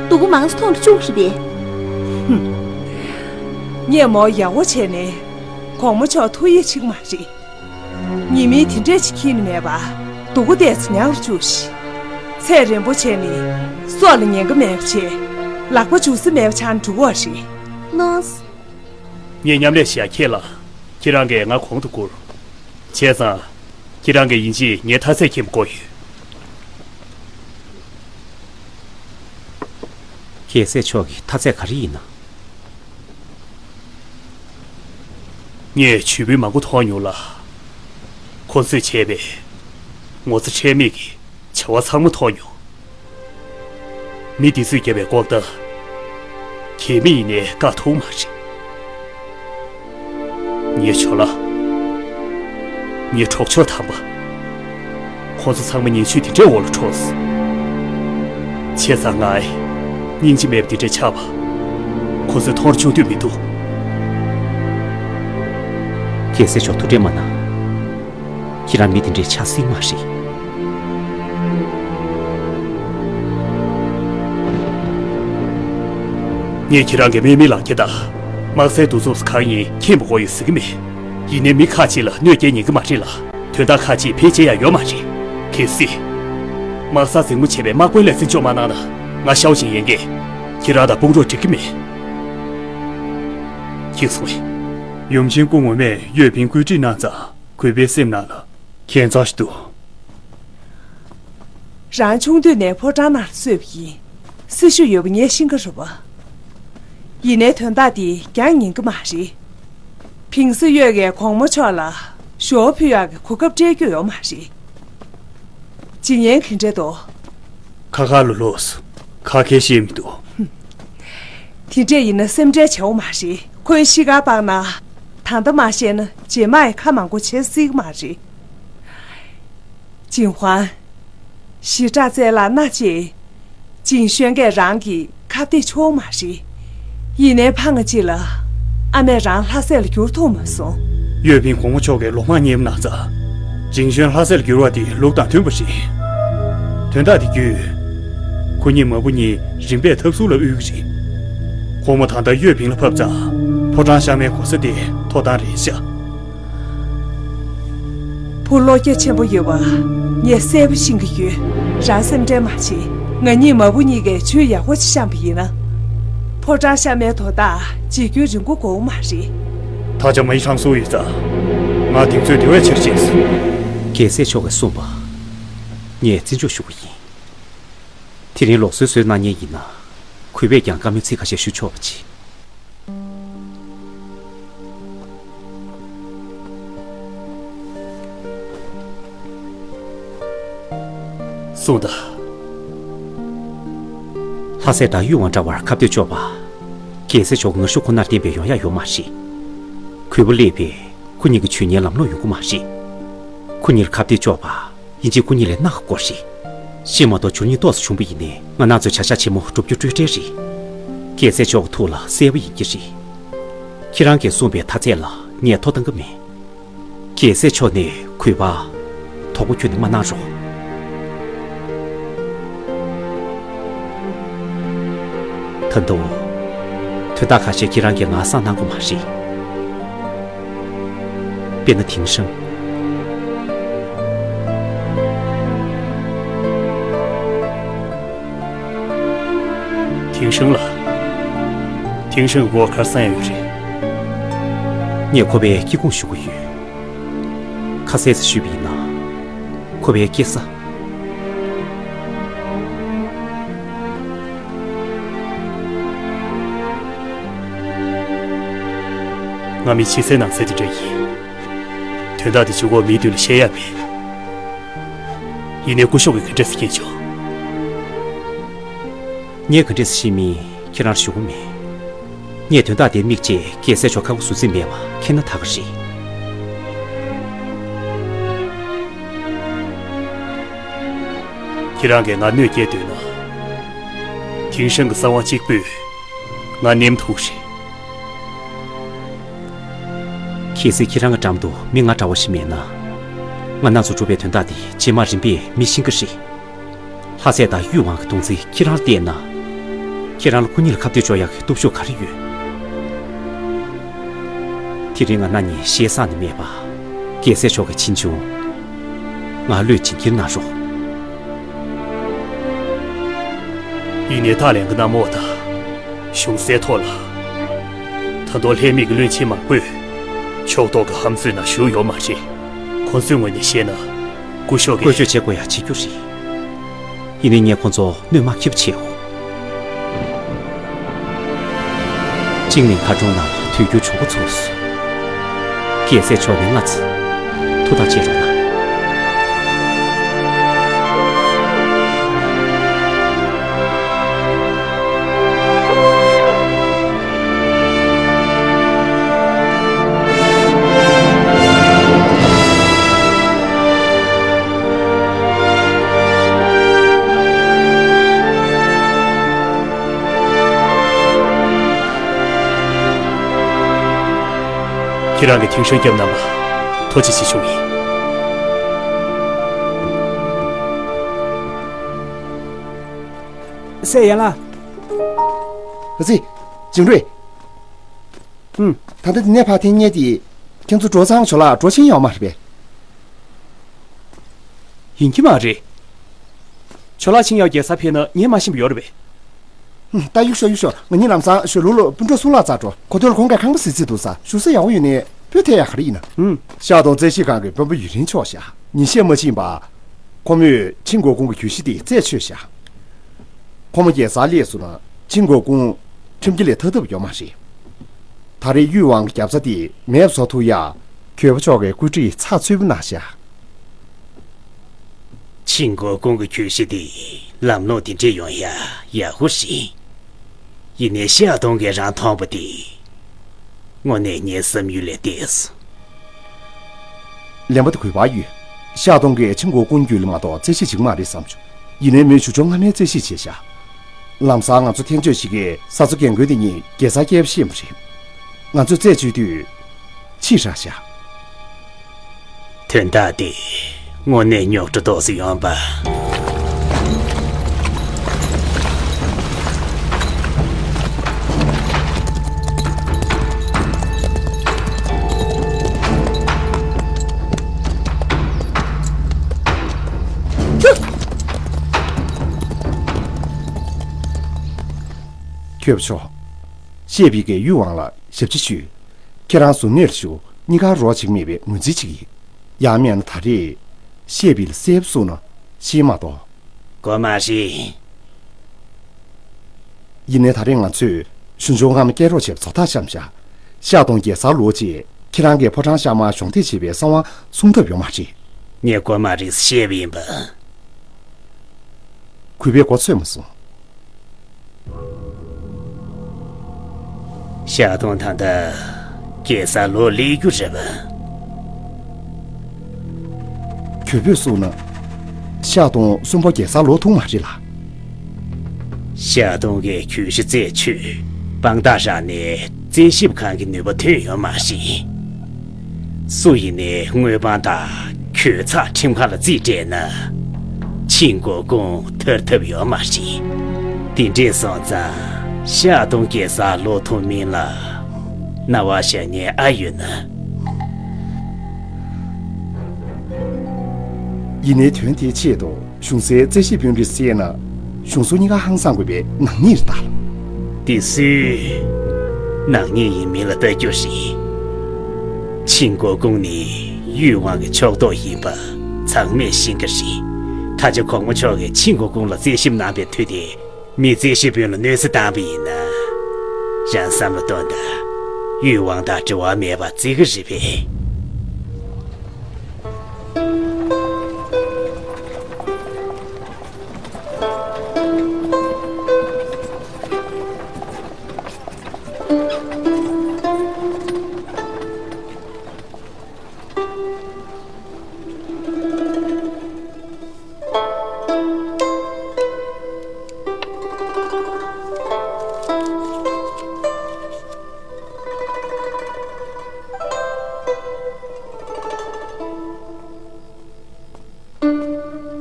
སྡུག་པོ་མང་ཙམ་མཐོང་རུ་བཅུག་རེད་པས། ཧུམ། ངས་མོ་ཡག་པོ་བྱས་ནས་གོང་མ་མཆོག་ཐུགས་ཡིད་ཆེས་ཀྱི་མ་རེད། ཉེས་མིང་དེ་འདྲས་ཅིག་འཁྱེར་ནས་མེད་པ། སྡུག་པོ་ཏོག་ཙམ་མྱངས་རུ་བཅུག་ཤིག་ཚད་རན་པོ་བྱས་ནས་སྲོག་ལ་ཉེན་ཁ་མེད་པ་བྱས། ལག་པ་འཇུ་ས་མེད་པ་ཆགས་ན་འགྲིག་གི་རེད། ནོས། ངས་མཉམ་ལས་བྱེད་ཡ་ཁྱེད་ལ། ཁྱེད་རང་གིས་ང་གོང་དུ་བཀུར། བྱས་ཙང་། ཁྱེད་རང་གིས་ཡིན་གཅིག་ངའི་མཐའ་ཚད་མཁྱེན་པ་དགོས་ཡོད། རྒྱལ་སྲས་མཆོག་གི་མཐའ་ཚད་ག་རེ་ཡིན་ན། ངས་ཇུས་འབུལ་མང་པོ་མཐོང་མྱོང་ལ། ཁོ་ཚོས་བྱས་པའི་ངོ་ཚ་ཁྲེལ་མེད་ཀྱི་བྱ་བ་ཚང་མ་མཐོང་མྱོང་། མི་འདི་ཚོས་བརྒྱབ་པའི་ལྐོག་བརྡ། གད་མོ་ཡིན་ནའི་བཀག་ཐུབ་མ་རེད། ངའི་ཇོ་ལགས། ངའི་གྲོགས་མཆོག་དམ་པ། ཁོང་ཚོ་ཚང་མ་ཉེས་སྤྱོད་འདི་འདྲའི་འོག་ལ་འཕྲོགས། བྱས་ཙང་ང་སྙིང་རྗེ་མེད་པ་འདི་འདྲའི་ཆགས་པ། ཁོ་ཚོས་མཐོང་རུ་ཆུང་འདོད་མི་འདུག་རྒྱལ་སྲས་མཆོག་ཐུགས་ཁྲལ་མ་གནང་། ཁྱེད་རང་མི་དེ་འདྲའི་ཆགས་སྲིད་མ་རེད། ངས་ཁྱེད་རང་གི་དམག་མིའི་ལག་ཁྱེར་དང་། དམག་སའི་གདུག་རྩུབ་གང་ཡིན་མཁྱེན་པ་དགོས་ཡོད་ཟེར་གྱི་མེད། ཡིན་ནའི་མི་ཁག་ཅིག་ལ་གནོད་སྐྱེལ་ཉན་གྱི་མ་རེད་ལ། དོན་དག་ཁག་ཅིག་བེད་སྤྱད་ཡ་ཡོད་མ་རེད། གལ་སྲིད། དམག་ས་འཛིང་མོ་བྱས་པའི་དམག་དཔོན་ལ་བརྩི་འཇོག་མ་གནང་ན། ང་ཤའོ་ཅིན་ཡན་གྱིས་ཁྱེད་རང་དང་དཔུང་རོགས་འགྲིག་གི་མེད། ཁྱེད་སོང་བས། ཡུམ་ཆེན་སྐུ་ངོ་མས་ཡོད་ཕིང་བཀོད་སྒྲིག་གནང་ཙང་། གུས་པས་སེམས་ནང་ལ་ཁྱད་མཚར་ཞིག་འདུག་རང་ཆུང་དུས་ནས་ཕོ་བྲང་ནང་གསོས་པ་ཡིན། སྲི་ཞུ་ཡོད་པ་ངས་ཤེས་ཀྱི་རེད་པ། ཡིན་ནའི་དོན་དག་འདི་རྒྱང་ཉན་གྱི་མ་རེད། ཕིང་སི་གཡོད་ཀྱིས་གོང་མ་མཆོག་ལ་ཞུ་བ་ཕུལ་ཡག་གི་གོ་སྐབས་སྤྲད་རྒྱུ་ཡོད་མ་རེད། ཇི་སྙེད་ག་འདྲ་འདུག་ཁ་ཁ་ལོ་ལོས། ཁ་ཁས་བཤད་མི་འདུག་དེ་འདྲས་ཡིན་ན་སེམས་ཁྲལ་བྱའོ་མ་རེད། ཁོའི་གཤིས་ཀ་སྤངས་ན། ད་ལྟ་མ་བཤད་ན་རྗེས་མ་ཡི་ཁ་མང་པོ་བྱེད་སྲིད་ཀྱི་མ་རེད། ཅིན་ཧུང་། ཞི་དྲག་བཙལ་ལ་ན་ཅེ། ཅིན་ཤོན་གས་རང་གི་ཁ་གཏད་ཆོག་མ་རེད། ཡིན་ནའི་ཕ་ང་ཅི་ལ། ཨ་མས་རང་ལྷ་སྲས་ལ་བསྒྱུར་ཐུབ་མ་སོང་། ཡོད་པིན་གོང་མ་མཆོག་གི་ལོ་མང་ཉེ་མ་ན་ཚ། ཅིན་ཤོན་ལྷ་སྲས་ལ་བསྒྱུར་བ་དེ་ལུགས་དང་མཐུན་པ་རེད། དོན་དག་དེ་བརྒྱུད། ཁོ་གཉིས་མ་བུ་གཉིས་རིམ་པས་འཐབ་སུ་ལ་དབུལ་གྱི་རེད། གོང་མ་ད་ལྟ་ཡོད་པིན་ལ་ཕབ་ཙང་ཕོ་བྲང་གཤའ་མའི་གོ་ས་དེ་ཐོབ་ཐང་རེད་ཤག་བུ་བློ་རྒྱ་ཆེན་པོ་ཡོད་པ། ངས་གསལ་པོ་ཤེས་ཀྱི་ཡོད། རང་སེམས་ཁྲལ་མ་བྱེད། ང་གཉིས་མ་བུ་གཉིས་ཀས་ཇུས་ཡག་པོ་ཅིག་བཤམས་པ་ཡིན་ན། ཕོ་བྲང་གཤའ་མའི་དོ་བདག་བརྗེ་རྒྱུར་རིང་པོ་འགོར་མ་རེད། ད་ཆ་མ་ཡི་ཧྲང་སུ་ཡོད་ཙང་། ང་གདེང་ཚོད་དེ་བས་ཆེར་ཕྱིན་སོང་། རྒྱལ་སྲས་མཆོག་གིས་གསུངས་པ། ངས་བརྩི་འཇོག་ཞུ་གི་ཡིན། དེ་རིང་ལུགས་སྲོལ་བཟོས་གནང་མཁན་ཡིན་ན། གུས་པས་ཀྱང་བཀའ་མོལ་ཚིག་ཁ་ཤས་ཞུ་ཆོག་པ་བྱེད། གསུངས་དང་། ལྷ་སྲས་དང་ཡུལ་དབང་འདྲ་བར་ཁ་གཏད་གཅོག་པ། རྒྱལ་སྲས་མཆོག་ངར་ཤུགས་ཁོ་ནར་བརྟེན་པའི་ཡོང་ཡག་ཡོད་མ་རེད། གུས་པ་སླེབས་པས་ཁོ་གཉིས་ཀྱི་ཇུས་ངན་ལམ་ལྷོང་ཡོང་གི་མ་རེད། ཁོ་གཉིས་ལ་ཁ་གཏད་གཅོག་པ། ཡིན་གཅིག་ཁོ་གཉིས་ལས་སྣ་ཁ་སྐོར་རེད། ཤི་མ་གཏོགས་འབྱོར་རྙེད་ཏོག་ཙམ་བྱུང་པ་ཡིན་ནའི་ང་རང་ཚོའི་བྱ་གཞག་ཆེན་མོ་འགྲུབ་རྒྱུ་སྤྲོས་བྲལ་རེད། རྒྱལ་སྲས་མཆོག་གི་ཐུགས་ལ་གསལ་པོ་ཡིན་གྱི་རེད། ཁྱེད་རང་གིས་གསུངས་པའི་མཐའ་ཚད་ལ་ངས་ཐོ་བཏང་གི་མེད། རྒྱལ་སྲས་མཆོག་ནས་གུས་པ། དོགས་པ་ཁྱོན་ནས་མ་གནང་རོགས། ད་དུང་། དོན་དག་ཁ་ཤས་ཁྱེད་རང་གིས་ང་བསམ་གནང་དགོས་མ་རེད། དཔེར་ན་ཐིང་ཧྲང་། ཐིང་ཧྲང་ལགས། ཐིང་ཧྲང་གི་སྐོར་ག་རེ་བསམ་ཡག་ཡོད་རེད། ངས་ཁོ་པའི་སྐྱེ་ཁུངས་ཞུ་གི་ཡོད། ཁ་གསལ་ཙམ་ཞུས་པ་ཡིན་ན། ཁོ་པའི་སྐྱེས་ས། ང་མི་ཕྱི་གསལ་ནང་གསལ་དེ་འདྲ་ཡིན། དོན་དག་དེ་ཕྱི་ཁོག་མིའི་མདུན་ལ་བཤད་ཡག་མེད། ཡིན་ནའི་སྐུ་ཞབས་ཀྱིས་ག་འདྲས་སེ་མཁྱེན་བྱུང་། ངས་ག་འདྲས་སེ་ཤེས་མིན་ཁྱེད་རང་ལ་ཞུ་གི་མེད། ངས་དོན་དག་དེ་དམིགས་བཅས་རྒྱལ་སྲས་མཆོག་ཁ་ཁུ་ཟུར་འཛིན་མེད་པ་མཁྱེན་ན་ད་ག་རེད། ཁྱེད་རང་གིས་ང་གནོད་སྐྱེལ་འདོད་ན། ཐིང་ཧྲང་གི་གསང་བ་གཅིག་པུས་ང་ནེམ་ཐུབ་རེད། གལ་སྲིད་ཁྱེད་རང་གི་འགྲམ་དུ་མི་ང་འདྲ་བོ་ཞིག་མེད་ན། ང་རང་ཚོ་སྒྲུབ་པའི་དོན་དག་འདི་རྗེས་མ་རིམ་པས་མི་ཤེས་ཀྱི་རེད། ལྷ་སྲས་དང་ཡུལ་དབང་གི་གདུང་འཛིན་ཁྱེད་རང་ལ་གཏད་ན། ཁྱེད་རང་ལ་ཁོ་གཉིས་ལ་ཁ་གཏད་གཅོག་ཡག་གི་སྟོབས་ཤུགས་ག་རེ་ཡོད། དེ་རིང་ང་རང་གཉིས་ཞེ་ས་ནས་མེད་པ། རྒྱལ་སྲས་མཆོག་གི་ཆེ་ཆུང་། ང་བློས་བྱིན་གྱིས་གནང་རོགས། ཡིན་ནའི་ད་ལན་གྱི་གནམ་འོག་དང་གཞུང་སའི་ཐོག་ལ། ད་དུང་ལྷད་མེད་ཀྱི་བློན་ཆེན་མང་པོས་ཕྱོགས་གཏོགས་ཀྱི་ཧམ་རྩོད་ནང་ཞུགས་ཡོད་མ་རེད། ཁོང་ཚོའི་ངོས་ནས་བཤད་ན་སྐུ་ཞབས་ཀྱིས་བཀོལ་སྤྱོད་བྱེད་དགོས་ཡག་བྱེད་རྒྱུ་རེད། ཡིན་ནའི་ངས་ཁོང་ཚོ་གནོད་མ་ཁེབས་བྱེད་འོ། ཅིང་ལིང་མཁར་གྲོང་ནང་དུས་འགྱུར་བྱུང་འགོ་ཚུགས་སོང་། རྒྱལ་སྲས་མཆོག་ནས་ང་ཚོ་ཐུགས་ཐག་བཅད་རོགས་གནང་། ཁྱེད་རང་གིས་ཐིང་ཧྲན་སྐྱབས་གནང་བ་ཐུགས་རྗེ་ཆེ་ཞུ་ཡིན། སྲས་ཡན་ལགས། ཨ་ཙི། ཅིང་རུས། ཨུམ། ད་ལྟ་འདི་ནས་ཕར་འཐེན་མཁན་དེ། ཁྱེད་ཚོ་འགྲོ་ཚང་ཇོ་ལགས་འགྲོ་ཕྱིན་ཡོད་མ་རེད་པས། ཡིན་གྱི་མ་རེད། ཇོ་ལགས་ཕྱིན་ཡག་རྒྱལ་ས་ཕེབས་ན་ངས་མ་ཤེས་པ་ཡོད་རེད་པས། ཨུམ། ད་གཡུག་ཤོག་གཡུག་ཤོག་ང་གཉིས་ལམ་སང་ཞོལ་ལུང་ལ་སྤུན་གྲོགས་སུ་ལ་རྩར་འགྲོ། གོ་ཐོས་ལ་ཁོང་གིས་ཁང་པ་གཟིགས་རྩིས་འདུག་ས། བཞུགས་ས་ཡག་པོ་ཡོད་ནའི་སྤོས་ཐད་ཡག་ག་རེ་ཡིན་ན། ཨུམ། ཤར་གདོང་རྩེ་ཞིབ་ཁང་གི་དཔོན་པོ་ཡུན་རིང་མཆོག་ཤག་ཉིན་ཤས་མ་ཕྱིན་པ། ཁོ་མོས་ཆིང་གོ་ཀུང་གི་གྱོད་གཞི་དེ་རྩད་ཆོད་ཤག་ཁོ་མོ་རྒྱལ་སར་སླེབས་སོང་ན་ཆིང་གོ་ཀུང་ཁྲིམས་འགལ་ལས་ཐར་ཐབས་ཡོད་མ་རེད། ད་རེས་གཡུས་དབང་གི་རྒྱབ་རྩ་དེ་མེད་པ་བཟོ་ཐུབ་ཡག་གྱོད་པ་མཆོག་གིས་བཀོད་སྒྲིག་ཚགས་ཚུད་པོ་གནང་ཤག་ཆིང་གོ་ཀུང་གི་གྱོད་གཞི་དེ་ལམ་ལྷོང་དེ་འདྲས་ཡོང་ཡག་ཡག་པོ་རེད། ཡིན་ནའི་ཤ་སྟོང་གིས་རང་མཐོང་བ་དེ། དངོས་གནས་ངའི་བསམ་ཡུལ་ལས་འདས་སོང་། ལན་པ་དེ་གུས་པ་ཡོད། ཤ་སྟོང་གིས་ཆིང་གོ་ཀུང་རྒྱུད་ལ་མ་གཏོགས་རྩོད་གཞི་བྱེད་ཀྱི་མ་རེད་བསམ་བྱུང་། ཡིན་ནའི་མོས་ཞུ་སྦྱོང་སྔ་མའི་རྩོད་གཞི་བྱས་ཤག། ལམ་སང་ང་ཚོ་འཐེན་བྱོས་ཤིག་གིས་ས་མཚོ་རྒན་རྒོན་དེ་གཉིས་རྒྱལ་སར་སྐྱེལ་བ་ཤེས་པ་རེད། ང་ཚོས་རྩད་གཅོད་དུས། ཕྱིས་རག་ཤག། དོན་དག་དེ་དངོས་གནས་རྙོག་དྲ་ཏོག་ཙམ་ཡོང་པ། ཁྱོད་ཆོ། ཤེས་པིག་གིས་ཡུས་ཝང་ལ་ཞབས་ཕྱི་ཞུས། ཁྱེད་རང་གཟུར་གནས་ལ་བཞུགས། གཉིས་ཀ་རོགས་བྱེད་ཀྱི་མེད་པའི་ངོས་འཛིན་བྱེད་ཀྱི་ཡིན། ཡང་མིན་ན་ད་རེས་ཤེས་པིག་ལ་གསལ་པོ་གསུངས་ན་ཤེས་མ་གཏོགས། དགོས་མ་རེད། ཡིན་ནའི་ད་རེས་ང་ཚོས་གཞུང་ཕྱོགས་སྔ་མ་སྐྱེལ་རོགས་བྱས་པའི་བཟོ་ཐག་བཅད་བཞག། ཤ་སྟོང་རྒྱལ་སར་ལོག་རྗེས་ཁྱེད་རང་གིས་ཕོ་བྲང་ཤར་མར་གཞོགས་འདེགས་བྱེད་པའི་གསང་བ་སྲུང་ཐབས་ཡོད་མ་རེད། ངས་དགོས་མ་རེད་ཟེར་བཤད་པ་ཡིན་པ། གུས་པས་མགོ་ཚོས་མ་སོང་། ཤ་སྟོང་ད་ལྟ་རྒྱལ་སར་ལོག་སླེབས་རྒྱུ་རེད་པ། གུས་པས་གསུངས་ན། ཤ་སྟོང་གསོན་པོ་རྒྱལ་སར་ལོག་ཐུབ་མ་རེད་ལ། ཤ་སྟོང་གིས་གྱོད་གཞི་རྩད་ཆོད། དཔང་རྟགས་རག་ནས་རྩད་ཞིབ་ཁང་གི་ནུས་པ་ཐོན་ཡོད་མ་རེད། སུ་ཡིན་ནའི་དངོས་དཔང་དང་གྱོད་ཚགས་ཁྲིམས་ཁང་ལ་རྩིས་སྤྲད་ན། ཆིང་གོ་ཀུང་ཐར་ཐབས་ཡོད་མ་རེད། དེ་འདྲས་སོང་ཙང་ཤ་སྟོང་རྒྱལ་སར་ལོག་ཐུབ་མིན་ལ་རྣ་བ་བཞག་མཁན་ཨ་ཡོད་ན། ཡིན་ནའི་དོན་དེའི་ཆེད་དུ། གཞུང་སའི་རྩད་ཞིབ་དཔོན་པོས་གསལ་ན། གཞུང་ཟུར་གཉིས་ཀ་ཧང་སང་དགོས་པའི་ནག་ཉེས་རེད་ད། དེ་སུའི་ནག་ཉེས་ཡིན་མིན་ལ་ལྟ་རྒྱུ་རེད། ཆིང་གོ་ཀུང་ནི་ཡུས་ཝང་གི་ཕྱོགས་གཏོགས་ཡིན་པ་ཚང་མས་ཤེས་ཀྱི་རེད། ད་ཆ་གོང་མ་མཆོག་གིས་ཆིང་གོ་ཀུང་ལ་རྩད་ཞིབ་གནང་པའི་མཐུ་དེ་མི་རྩད་ཞིབ་དཔོན་ལ་གནོད་འཚེ་བཏང་པ་ཡིན་ན། རང་བསམ་བློ་གཏོང་དང་། ཡུས་ཝང་དང་འབྲེལ་བ་མེད་པ་བརྩི་གི་རེད་པས།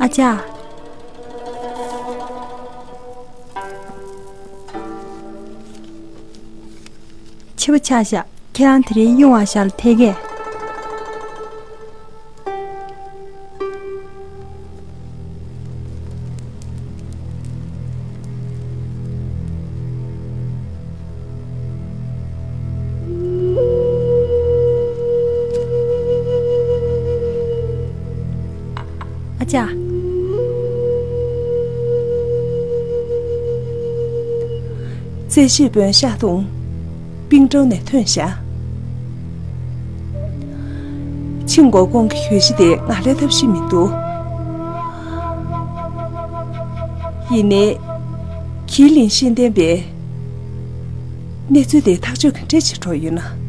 ཨ་ཅག། འཕྱི་པོ་ཆགས་ཤག། ཁྱེད་རང་དེ་རིང་གཡུང་བ་ཤག་ལ་ཐད་ཀས། ཨ་ཅག། རྩད་ཞིབ་དཔོན་ཤ་སྟོང་པིང་ཀྲོའུ་ནས་ཐོན་ཤག། ཆིང་གོ་ཀུང་གི་གྱོད་གཞི་དེ་ང་ལས་ཐབས་ཤེས་མི་འདུག། ཡིན་ནའི། ཁི་ལིན་ཤེས་ལྡན་པས། གནས་ཚུལ་དེ་ཐག་གཅོད་ག་འདྲས་བྱེད་འགྲོ་ཡོད་ན།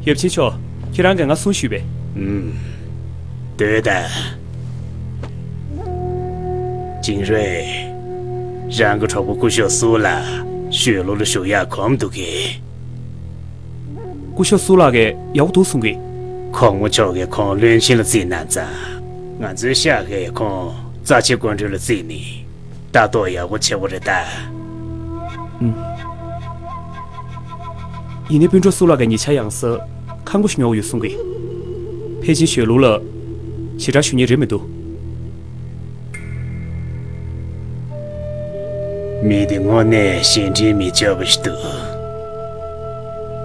ཡབ་ཆེན་མཆོག། ཁྱེད་རང་གིས་ང་གསུང་ཞུས་པས། ཨུམ། སྡོད་དང་། ཅིང་རུའེ། རང་གི་གྲོགས་པོ་སྐུ་ཞབས་སུའུ་ལགས་ཞོལ་ལུ་ལ་བཞུགས་ཡག་གོམས་འདུག་གས། སྐུ་ཞབས་སུའུ་ལགས་ཀྱིས་ཡག་པོ་འདུག་གསུང་གི། གོང་མ་མཆོག་གིས་ཁོང་བློན་ཆེན་ལ་བརྩིས་གནང་ཙང་། ང་ཚོའི་ཤག་གིས་ཁོང་རྩ་ཆེ་སྐུ་མགྲོན་ལ་བརྩིས་ནས་ལྟ་རྟོག་ཡག་པོ་བྱེད་དགོས་རེད་ད། ཨུམ། ཡིན་ནའི་སྤུན་གྲོགས་སུའུ་ལགས་ཀྱིས་ཉེ་ཆར་ཡང་སར་ཁང་པ་ཞིག་ཉོ་གི་ཡོད་གསུང་གི། ཕལ་ཆེར་ཞོལ་ལུ་ལ་ཞེ་དྲག་བཞུགས་མཁན་རེད་མི་འདུག། མི་དེ་དངོས་གནས་གཞན་དྲིང་མི་འཇོག་པ་ཞིག་འདུག།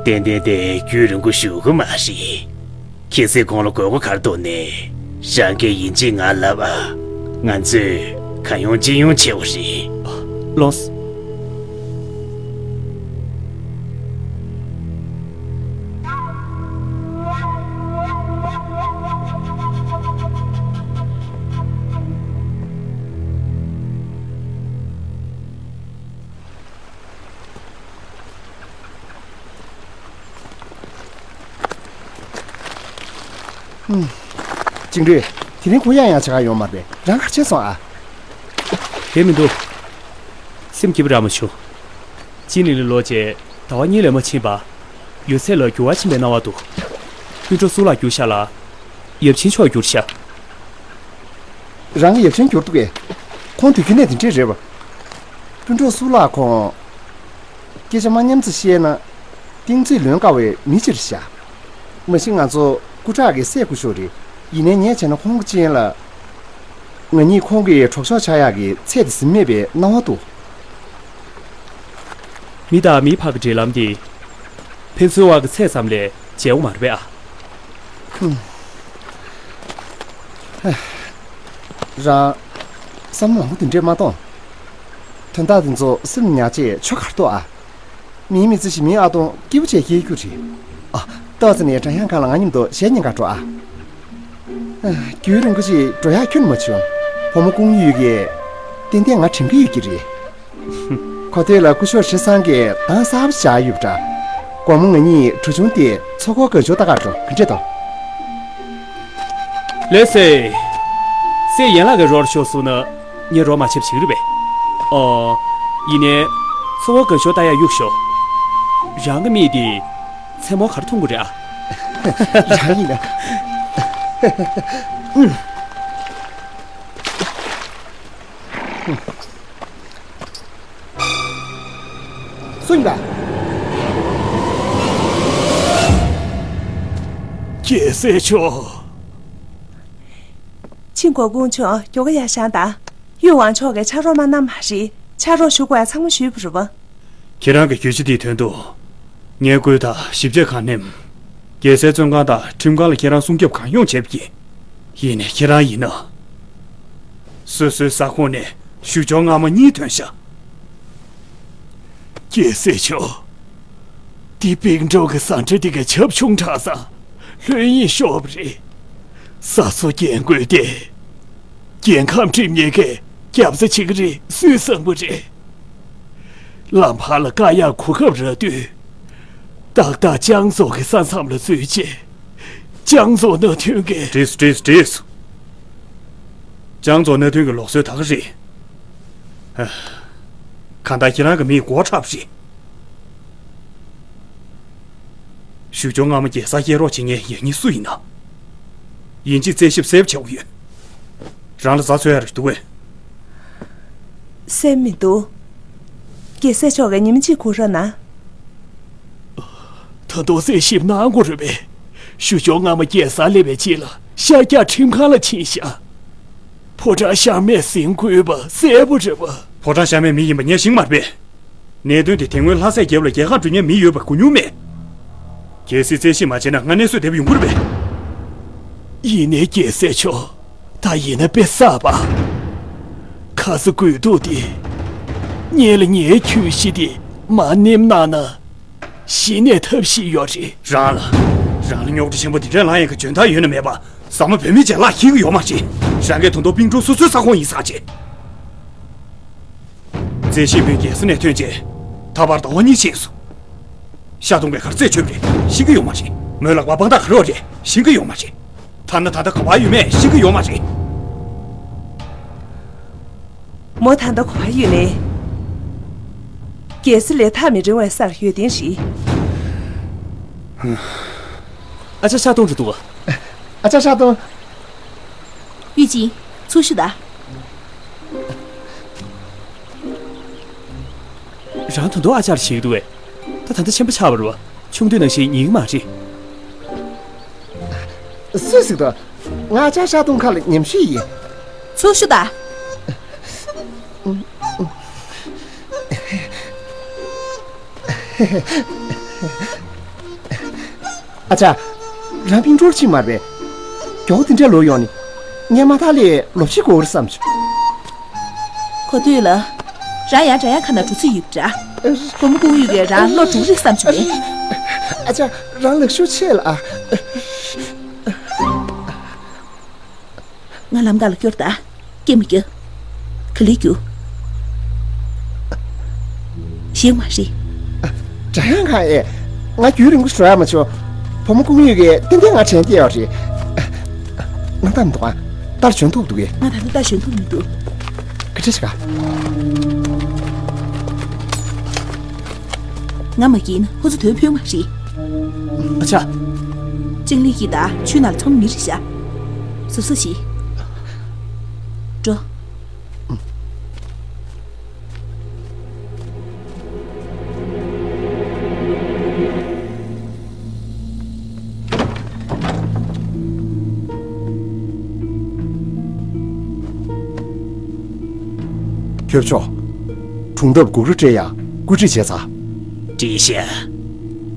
ཏན་ཏན་དེ་རྒྱུན་རིང་པོ་བཞུགས་ཀྱི་མ་རེད། གལ་སྲིད་ཁོང་ལ་དགོས་མཁོ་ག་རེ་འདུག་ནའི། རང་སྐད་ཡིན་གཅིག་ང་ལབ་ཨ། ང་ཚོས་གང་ཡོང་ཅི་ཡོང་བྱེད་དགོས་རེད། ལོངས། ཅིང་རུས། དེ་རིང་ཁོ་ཡང་ཡང་བྱེད་ག་ཡོང་མ་རེད་པས། རང་ག་རེ་བྱས་སོང་ཨ། དེ་མི་འདུག་སེམས་སྐྱིད་པོ་རག་མ་བྱུང་། ཅི་ནི་ལི་ལོ་རྗེས་ཟླ་བ་གཉིས་ལས་མ་ཕྱིན་པ། ཡོད་ཚད་ལ་འགྱུར་བ་ཕྱིན་པའི་སྣང་བ་འདུག་སྤུན་གྲོགས་སུ་ལ་འགྱུར་ཤག་ལ། ཡབ་ཆེན་མཆོག་འགྱུར་ཤག་རང་ཡབ་ཆེན་འགྱུར་འདུག་གས། ཁོང་དུས་རྒྱུན་ནས་དེ་འདྲས་རེད་པ། སྤུན་གྲོགས་སུ་ལ་ཁོང་། སྐད་ཆ་མ་ཉམས་ཙམ་བཤད་ན། གཏིང་ཚོད་ལོན་དཀའ་བའི་མི་ཅིག་རེད་ཤག་མ་གཞི་ང་ཚོ་སྐུ་དྲག་གི་སྲས་སྐུ་ཞབས་རེད། ཡིན་ནའི་ངས་བྱས་ན་ཁོང་གི་རྐྱེན་ལ། ང་གཉིས་ཁོང་གི་གྲོགས་ཤོག་ཆགས་ཡག་གི་ཚད་དེ་ཟིན་མེད་པའི་སྣང་བ་འདུག་མི་དང་མི་བར་གྱི་འབྲེལ་ལམ་དེ། ཕན་ཚུན་དབར་གྱི་ཚད་ཙམ་ལས་འཇལ་བ་མ་རེད་པས་ཨ། ཧུམ། རང་། བསམ་བློ་མང་པོ་དེ་འདྲས་མ་གཏོང་། དོན་དག་དེ་ཚོ་སེམས་ཉར་ཆེད་ཆོ་གར་ཏོ་ཨ། མིའི་མི་ཚེ་ཞི་མིའི་ཨ་སྟོང་སྐྱིད་པོ་བྱས་སྐྱེལ་རྒྱུ་རེད། ཨ། ཏོག་ཙེ་ནས་བྲག་གཡང་ཁང་ལ་ང་མཉམ་དུ་གཞས་ཉན་ག་འགྲོ་ཨ། ཨ། རྒྱུན་རིང་པོ་ཞིག་འགྲོ་ཡག་ཁྱོན་མ་བྱུང་། བུ་མོ་ཀུང་ཡུས་ཀྱིས་ཏན་ཏན་ང་དྲན་གྱི་ཡོད་ཀྱི་རེད། གོ་ཐོས་ལ་སྐུ་ཞབས་ཧྲི་སང་གིས་གདམ་གསར་པོ་བཞག་ཡོད་པ་འདྲ། དགོང་མོ་ང་གཉིས་གྲུ་ཆུང་དེ་མཚོ་སྐོར་ག་ཤོག་ལྟ་ག་འགྲོ་ག་འདྲས་འདུག་ལེ་སེ། སེ་ཡན་ལག་གི་རོར་ཤོག་སུ་ན་ངས་རོགས་མ་བྱེད་པ་ཞིག་རེད་པས། ཨོ། ཡིན་ནའི། མཚོ་སྐོར་ག་ཤོག་ལྟ་ཡག་གཡུག་ཤོག་རང་གི་མིག་དེ། མཚན་མོ་ག་རེ་མཐོང་གི་རེད་ཨ། རང་ཡིན་ན། སུ་ཡིན་པ། རྒྱལ་སྲས་མཆོག་ཆིན་གོ་ཀུང་མཆོག་མགྱོགས་ཀ་ཡར་བཞེངས་དང་། ཡུས་ཝང་མཆོག་གིས་ཕྱག་རོགས་མ་གནང་བ་རེད། ཕྱག་རོགས་ཞུ་དགོས་ཡ་ཚང་མ་ཞུས་པ་རེད་པ། ཁྱེད་རང་གི་གྱོད་གཞི་དེའི་དོན་དུ། ངས་བཀོད་དང་ཞིབ་དཔྱད་གང་ནེམ། རྒྱལ་སའི་བཙོན་ཁང་དང་ཁྲིམས་ཁང་ལ་ཁྱེད་རང་སྲུང་སྐྱོབ་གང་ཡོང་བྱས་པ་ཡིན། ཡིན་ནའི་ཁྱེད་རང་ཡིན་ན། སོ་སོའི་ས་ཁོངས་ནས་ཞུ་སྦྱོར་མངར་མོ་གཉིས་ཐོན་ཤག་རྒྱལ་སྲས་མཆོག་འདི་པིང་ཀྲོའུ་གི་ཟ་འཕྲུག་དེ་ག་ཁྱབ་ཆུང་དྲགས་ཙང་ལྷོད་གཡེང་ཤོར་བ་རེད། ས་སོ་རྒྱན་གོས་དེ། རྒྱལ་ཁམས་ཁྲིམས་གཉིས་ཀས་རྒྱབ་རྩ་བྱེད་ཀྱི་རེད་སུས་བསམ་པ་རེད། ལམ་བར་ལ་བཀག་ཡག་གོ་སྐབས་རག་དུས། ཏག་ཏག་ལྕང་རྫོང་གི་ས་མཚམས་ལ་འཛུལ་རྗེས། ལྕང་རྫོང་མནའ་མཐུན་གྱི། བྲིས་བྲིས་བྲིས། ལྕང་རྫོང་མནའ་མཐུན་གྱི་ལུགས་སྲོལ་ད་ག་རེད། ཨ། གང་ལྟར་ཁྱེད་རང་གི་མིག་མགོ་ཁྲབ་རེད། ཞུ་སྦྱོར་མངར་མོ་རྒྱལ་སར་སྐྱེལ་རོགས་བྱེད་མཁན་ཡང་སྙིང་སུ་ཡིན་ན། ཡིན་གཅིག་རྩད་ཞིབ་གསལ་པོ་བྱེད་དགོས་ཡོད། རང་ལ་རྩ་འཚོལ་ཡ་རེ་འདུག་གས། སེམས་མི་འདུག་རྒྱལ་སྲས་མཆོག་གིས་ཉིན་མ་གཅིག་སྒུག་རོགས་གནང་། ད་དུང་རྩད་ཞིབ་གནང་དགོས་རེད་པས། ཞུ་སྦྱོར་མངར་མོ་རྒྱལ་སར་སླེབས་པའི་རྗེས་ལ་ཤར་རྒྱག་ཁྲིམས་ཁང་ལ་ཕྱིན་ཤག་ཕོ་བྲང་ཤར་མས་ཟིན་དགོས་པ་གསལ་པོ་རེད་པ། ཕོ་བྲང་ཤར་མའི་མི་ཡིན་པ་ངས་ཤེས་ཀྱི་མ་རེད་པས། གནད་དོན་དེ་དེ་སྔོན་ལྷ་སའི་རྒྱལ་པོ་ལ་རྒྱལ་ཁ་འགྲོ་མཁན་མི་ཡོད་པ་གོ་མྱོང་མེད། གལ་སྲིད་རྩད་ཞིབ་མ་བྱས་ན་ང་གནས་སོས་བསྡད་པ་ཡོང་གི་རེད་པས། ཡིན་ནའི་རྒྱལ་སྲས་མཆོག་ད་ཡིན་ན་དཔེ་བསགས་པ། ཁ་ས་དགོས་གཏུགས་དེ། ཉེ་ལ་ཉེའི་གྱོད་གཞི་དེ་མར་ནེམ་གནང་ན། གཞི་ནས་ཐབས་ཤེས་ཡོད་རེད། རང་ལ། རང་ལ་རྙོག་དྲ་ཆེན་པོ་འདི་འདྲ་ལངས་ཡག་གི་འཇོན་ཐང་ཡོད་ན་མེད་པ། ཟ་མ་བོད་མི་བྱས་ལ་ཤེས་ཀྱི་ཡོད་མ་རེད། རང་གིས་ད་དུང་པིང་ཀྲོའུ་སོ་སོའི་ས་ཁོངས་ཡིན་ས་བྱས། རྩད་ཞིབ་པས་རྒྱལ་ས་ནས་ཐོན་རྗེས། ད་བར་ཟླ་བ་གཉིས་ཕྱིན་སོང་། ཤ་དུང་གིས་ག་རེ་རྩད་ཆོད་པ་རེད་ཤེས་ཀྱི་ཡོད་མ་རེད། མོའི་ལག་པར་དཔང་རྟགས་ག་རེ་ཡོད་རེད་ཤེས་ཀྱི་ཡོད་མ་རེད། ཐ་ན་ད་ལྟ་ག་པར་ཡོད་མེད་ཤེས་ཀྱི་ཡོད་མ་རེད། མོ་ད་ལྟ་ག་པར་ཡོད་ནའི། རྒྱལ་ས་ལས་ཐག་མི་རིང་བའི་སར་ཡོད་དོན་རེད། ཨ་ཅག་ཤ་དུང་འགྲོ་འདུག་ཨ་ཅག་ཤ་དུང་། ཡུས་ཅིན། ཚུར་ཤོག་དང་། རང་ད་དུང་ཨ་ཅག་ལ་བྱེད་ཀྱི་འདུག་གས། ད་ད་ལྟ་ཆེན་པོ་ཆགས་པ་རེད་པ། ཆུང་དུས་ནང་བཞིན་ཡིན་གྱི་མ་རེད། སུས་ཟེར་གྱི་འདུག་ང་ཨ་ཅག་ཤ་དུང་ཁ་ལ་ཉམས་ཞིབ་ཡིན། ཚུར་ཤོག་དང་། ཨ་ཅག་རང་པིང་ཀྲོའུ་ཕྱིན་མ་རེད། མགྱོགས་པོ་དེ་འདྲ་ལོག་ཡོང་ནི། ངས་མ་མཐའ་ལ་ལོ་བཞི་འགོར་བསམ་བྱུང་། གོ་ཐོས་ལ། རང་ཡང་འདྲ་ཡང་ཁ་ན་འགྲོ་ཚུལ་ཡོད་པ་འདྲ། བུ་མོ་ཀུང་ཡུས་ཀྱིས་རང་བློ་འགྲོ་རེད་བསམ་བྱུང་ངས། ཨ་ཅག་རང་ལག་ཤུགས་ཆེ་ལ་ཨ། ང་ལམ་ཁ་ལ་སྐྱོར་དང་། སྐད་མི་རྒྱག་ག་ལེར་རྒྱུགས། ཞིག་མ་རེད། འདྲ་ཡང་གང་ཨེ། ང་རྒྱུན་རིང་པོ་འགྲོ་ཡག་མ་བྱུང་། བུ་མོ་ཀུང་ཡུས་ཀྱིས་ཏན་ཏན་ང་དྲན་བསྡད་ཡོད་རེད། ང་ལྟ་མི་འདུག་ཨ། ལྟར་བྱོན་ཐུབ་འདུག་གས། ང་ད་ལྟ་ལྟར་བྱོན་ཐུབ་མི་འདུག་སྐད་ཆ་ཞིག་ག་ང་མ་གིན་ཧུ་ཚུ་དོན་ཕུལ་མ་རེད། ཨ་ཅག་ཅིང་ལི་ཡི་ད་ཆུ་ནང་ཚོང་མི་རེད་ཤག་གཟབ་གཟབ་བྱེད། འགྲོ། ཁྱོད་ཕྱོགས། གྲོང་འདབས་སྒུག་ར་སྤྲད་ཡ་བཀོད་སྒྲིག་བྱས་ཚར། བཀྲིས་ཤག་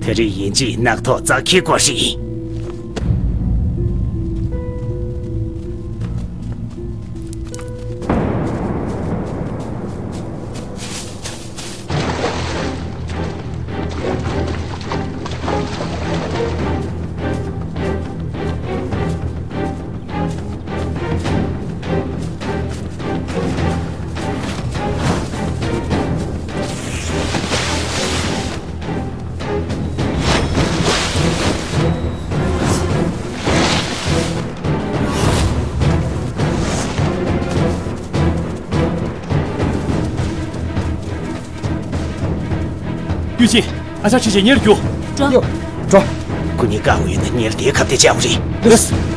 དེ་རིང་ཡིན་གཅིག་རྣག་ཐོག་རྩྭ་ཁའི་སྐོར་ཞིག་ཡུས་ཅིན། ཨ་ཅག་ཁྲིད་བྱས་ཉེར་རྒྱུགས། འགྲོ། ཡོ། འགྲོ། ཁོ་གཉིས་བཀག་དགོས་ཡོད་ན་ཉེར་དེའི་ཁ་གཏད་བཅག་དགོས་རེད། ལགས།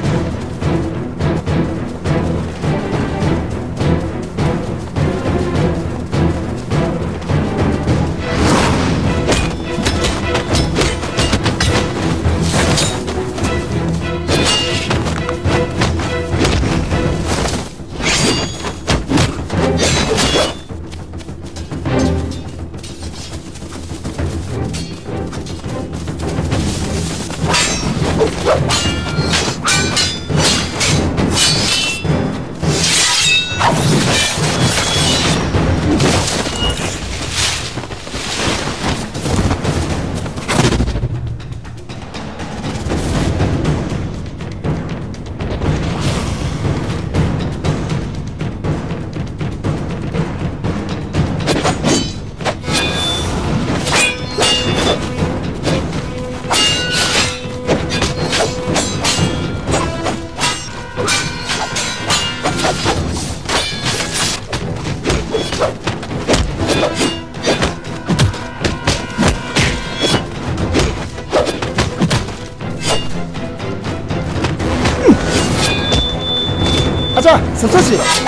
ཨ་ཅག་གཟབ་གཟབ་བྱེད།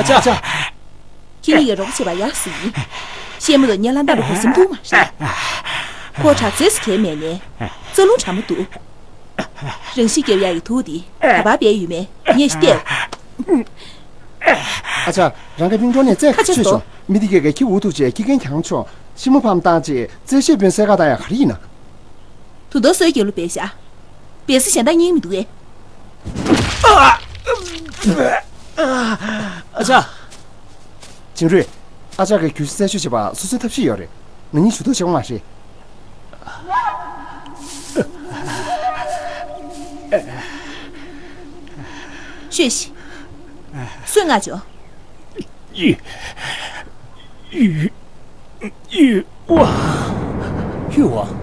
ཨ་ཅག་ཁྱེད་གཉིས་ཀྱིས་རོགས་བྱེད་པ་ཡག་ཟིག་ཡིན། ཤེས་མ་གཏོགས་ངས་ལྷ་འདབས་ལ་སྒོ་སེམས་ཐུག་མ་རེད། ཁོ་དྲག་རྩལ་ཟེར་མཁན་མེད་ནས། རྩ་རླུང་དྲག་མོ་འདུག་རང་ཤི་རྒྱབ་ཡག་གི་དུག་འདི་ག་པར་སྦས་ཡོད་མེད་ངས་ཤེས་ཏེ། ཨ་ཅག་རང་གི་སྙིང་གྲོང་ནས་རྩལ་ཁ་ཆེ་ཤོས་ཤོག་མི་འདི་གས་གས་ཁྱི་འུ་ཐུག་བྱས་ཁྱི་རྒན་གྱང་ཆོག་ཤི་མོ་ཕམ་བཏང་བྱས་རྩལ་ཤེས་དཔོན་སེ་ག་བཏང་ཡག་ག་རེ་ཡིན་ན། དུ་དོ་སོའི་རྒྱལ་ལོ་པེ་ཤ། པེ་སི་གཞན་དག་སྙིང་མི་འདུག་གས། ཨ་ཅག་ཅིང་རུས། ཨ་ཅག་གིས་གྱོད་གཞི་རྩད་གཅོད་བྱེད་པར་སོ་སོའི་ཐབས་ཤེས་ཡོད་རེད། ང་གཉིས་ཇུས་གཏོགས་བྱེད་དགོས་མ་རེད། ཤོད་ཤིག་སུས་ང་འཇོག་ཡི། ཡི། ཡི། ཝ། ཡི། ཝ།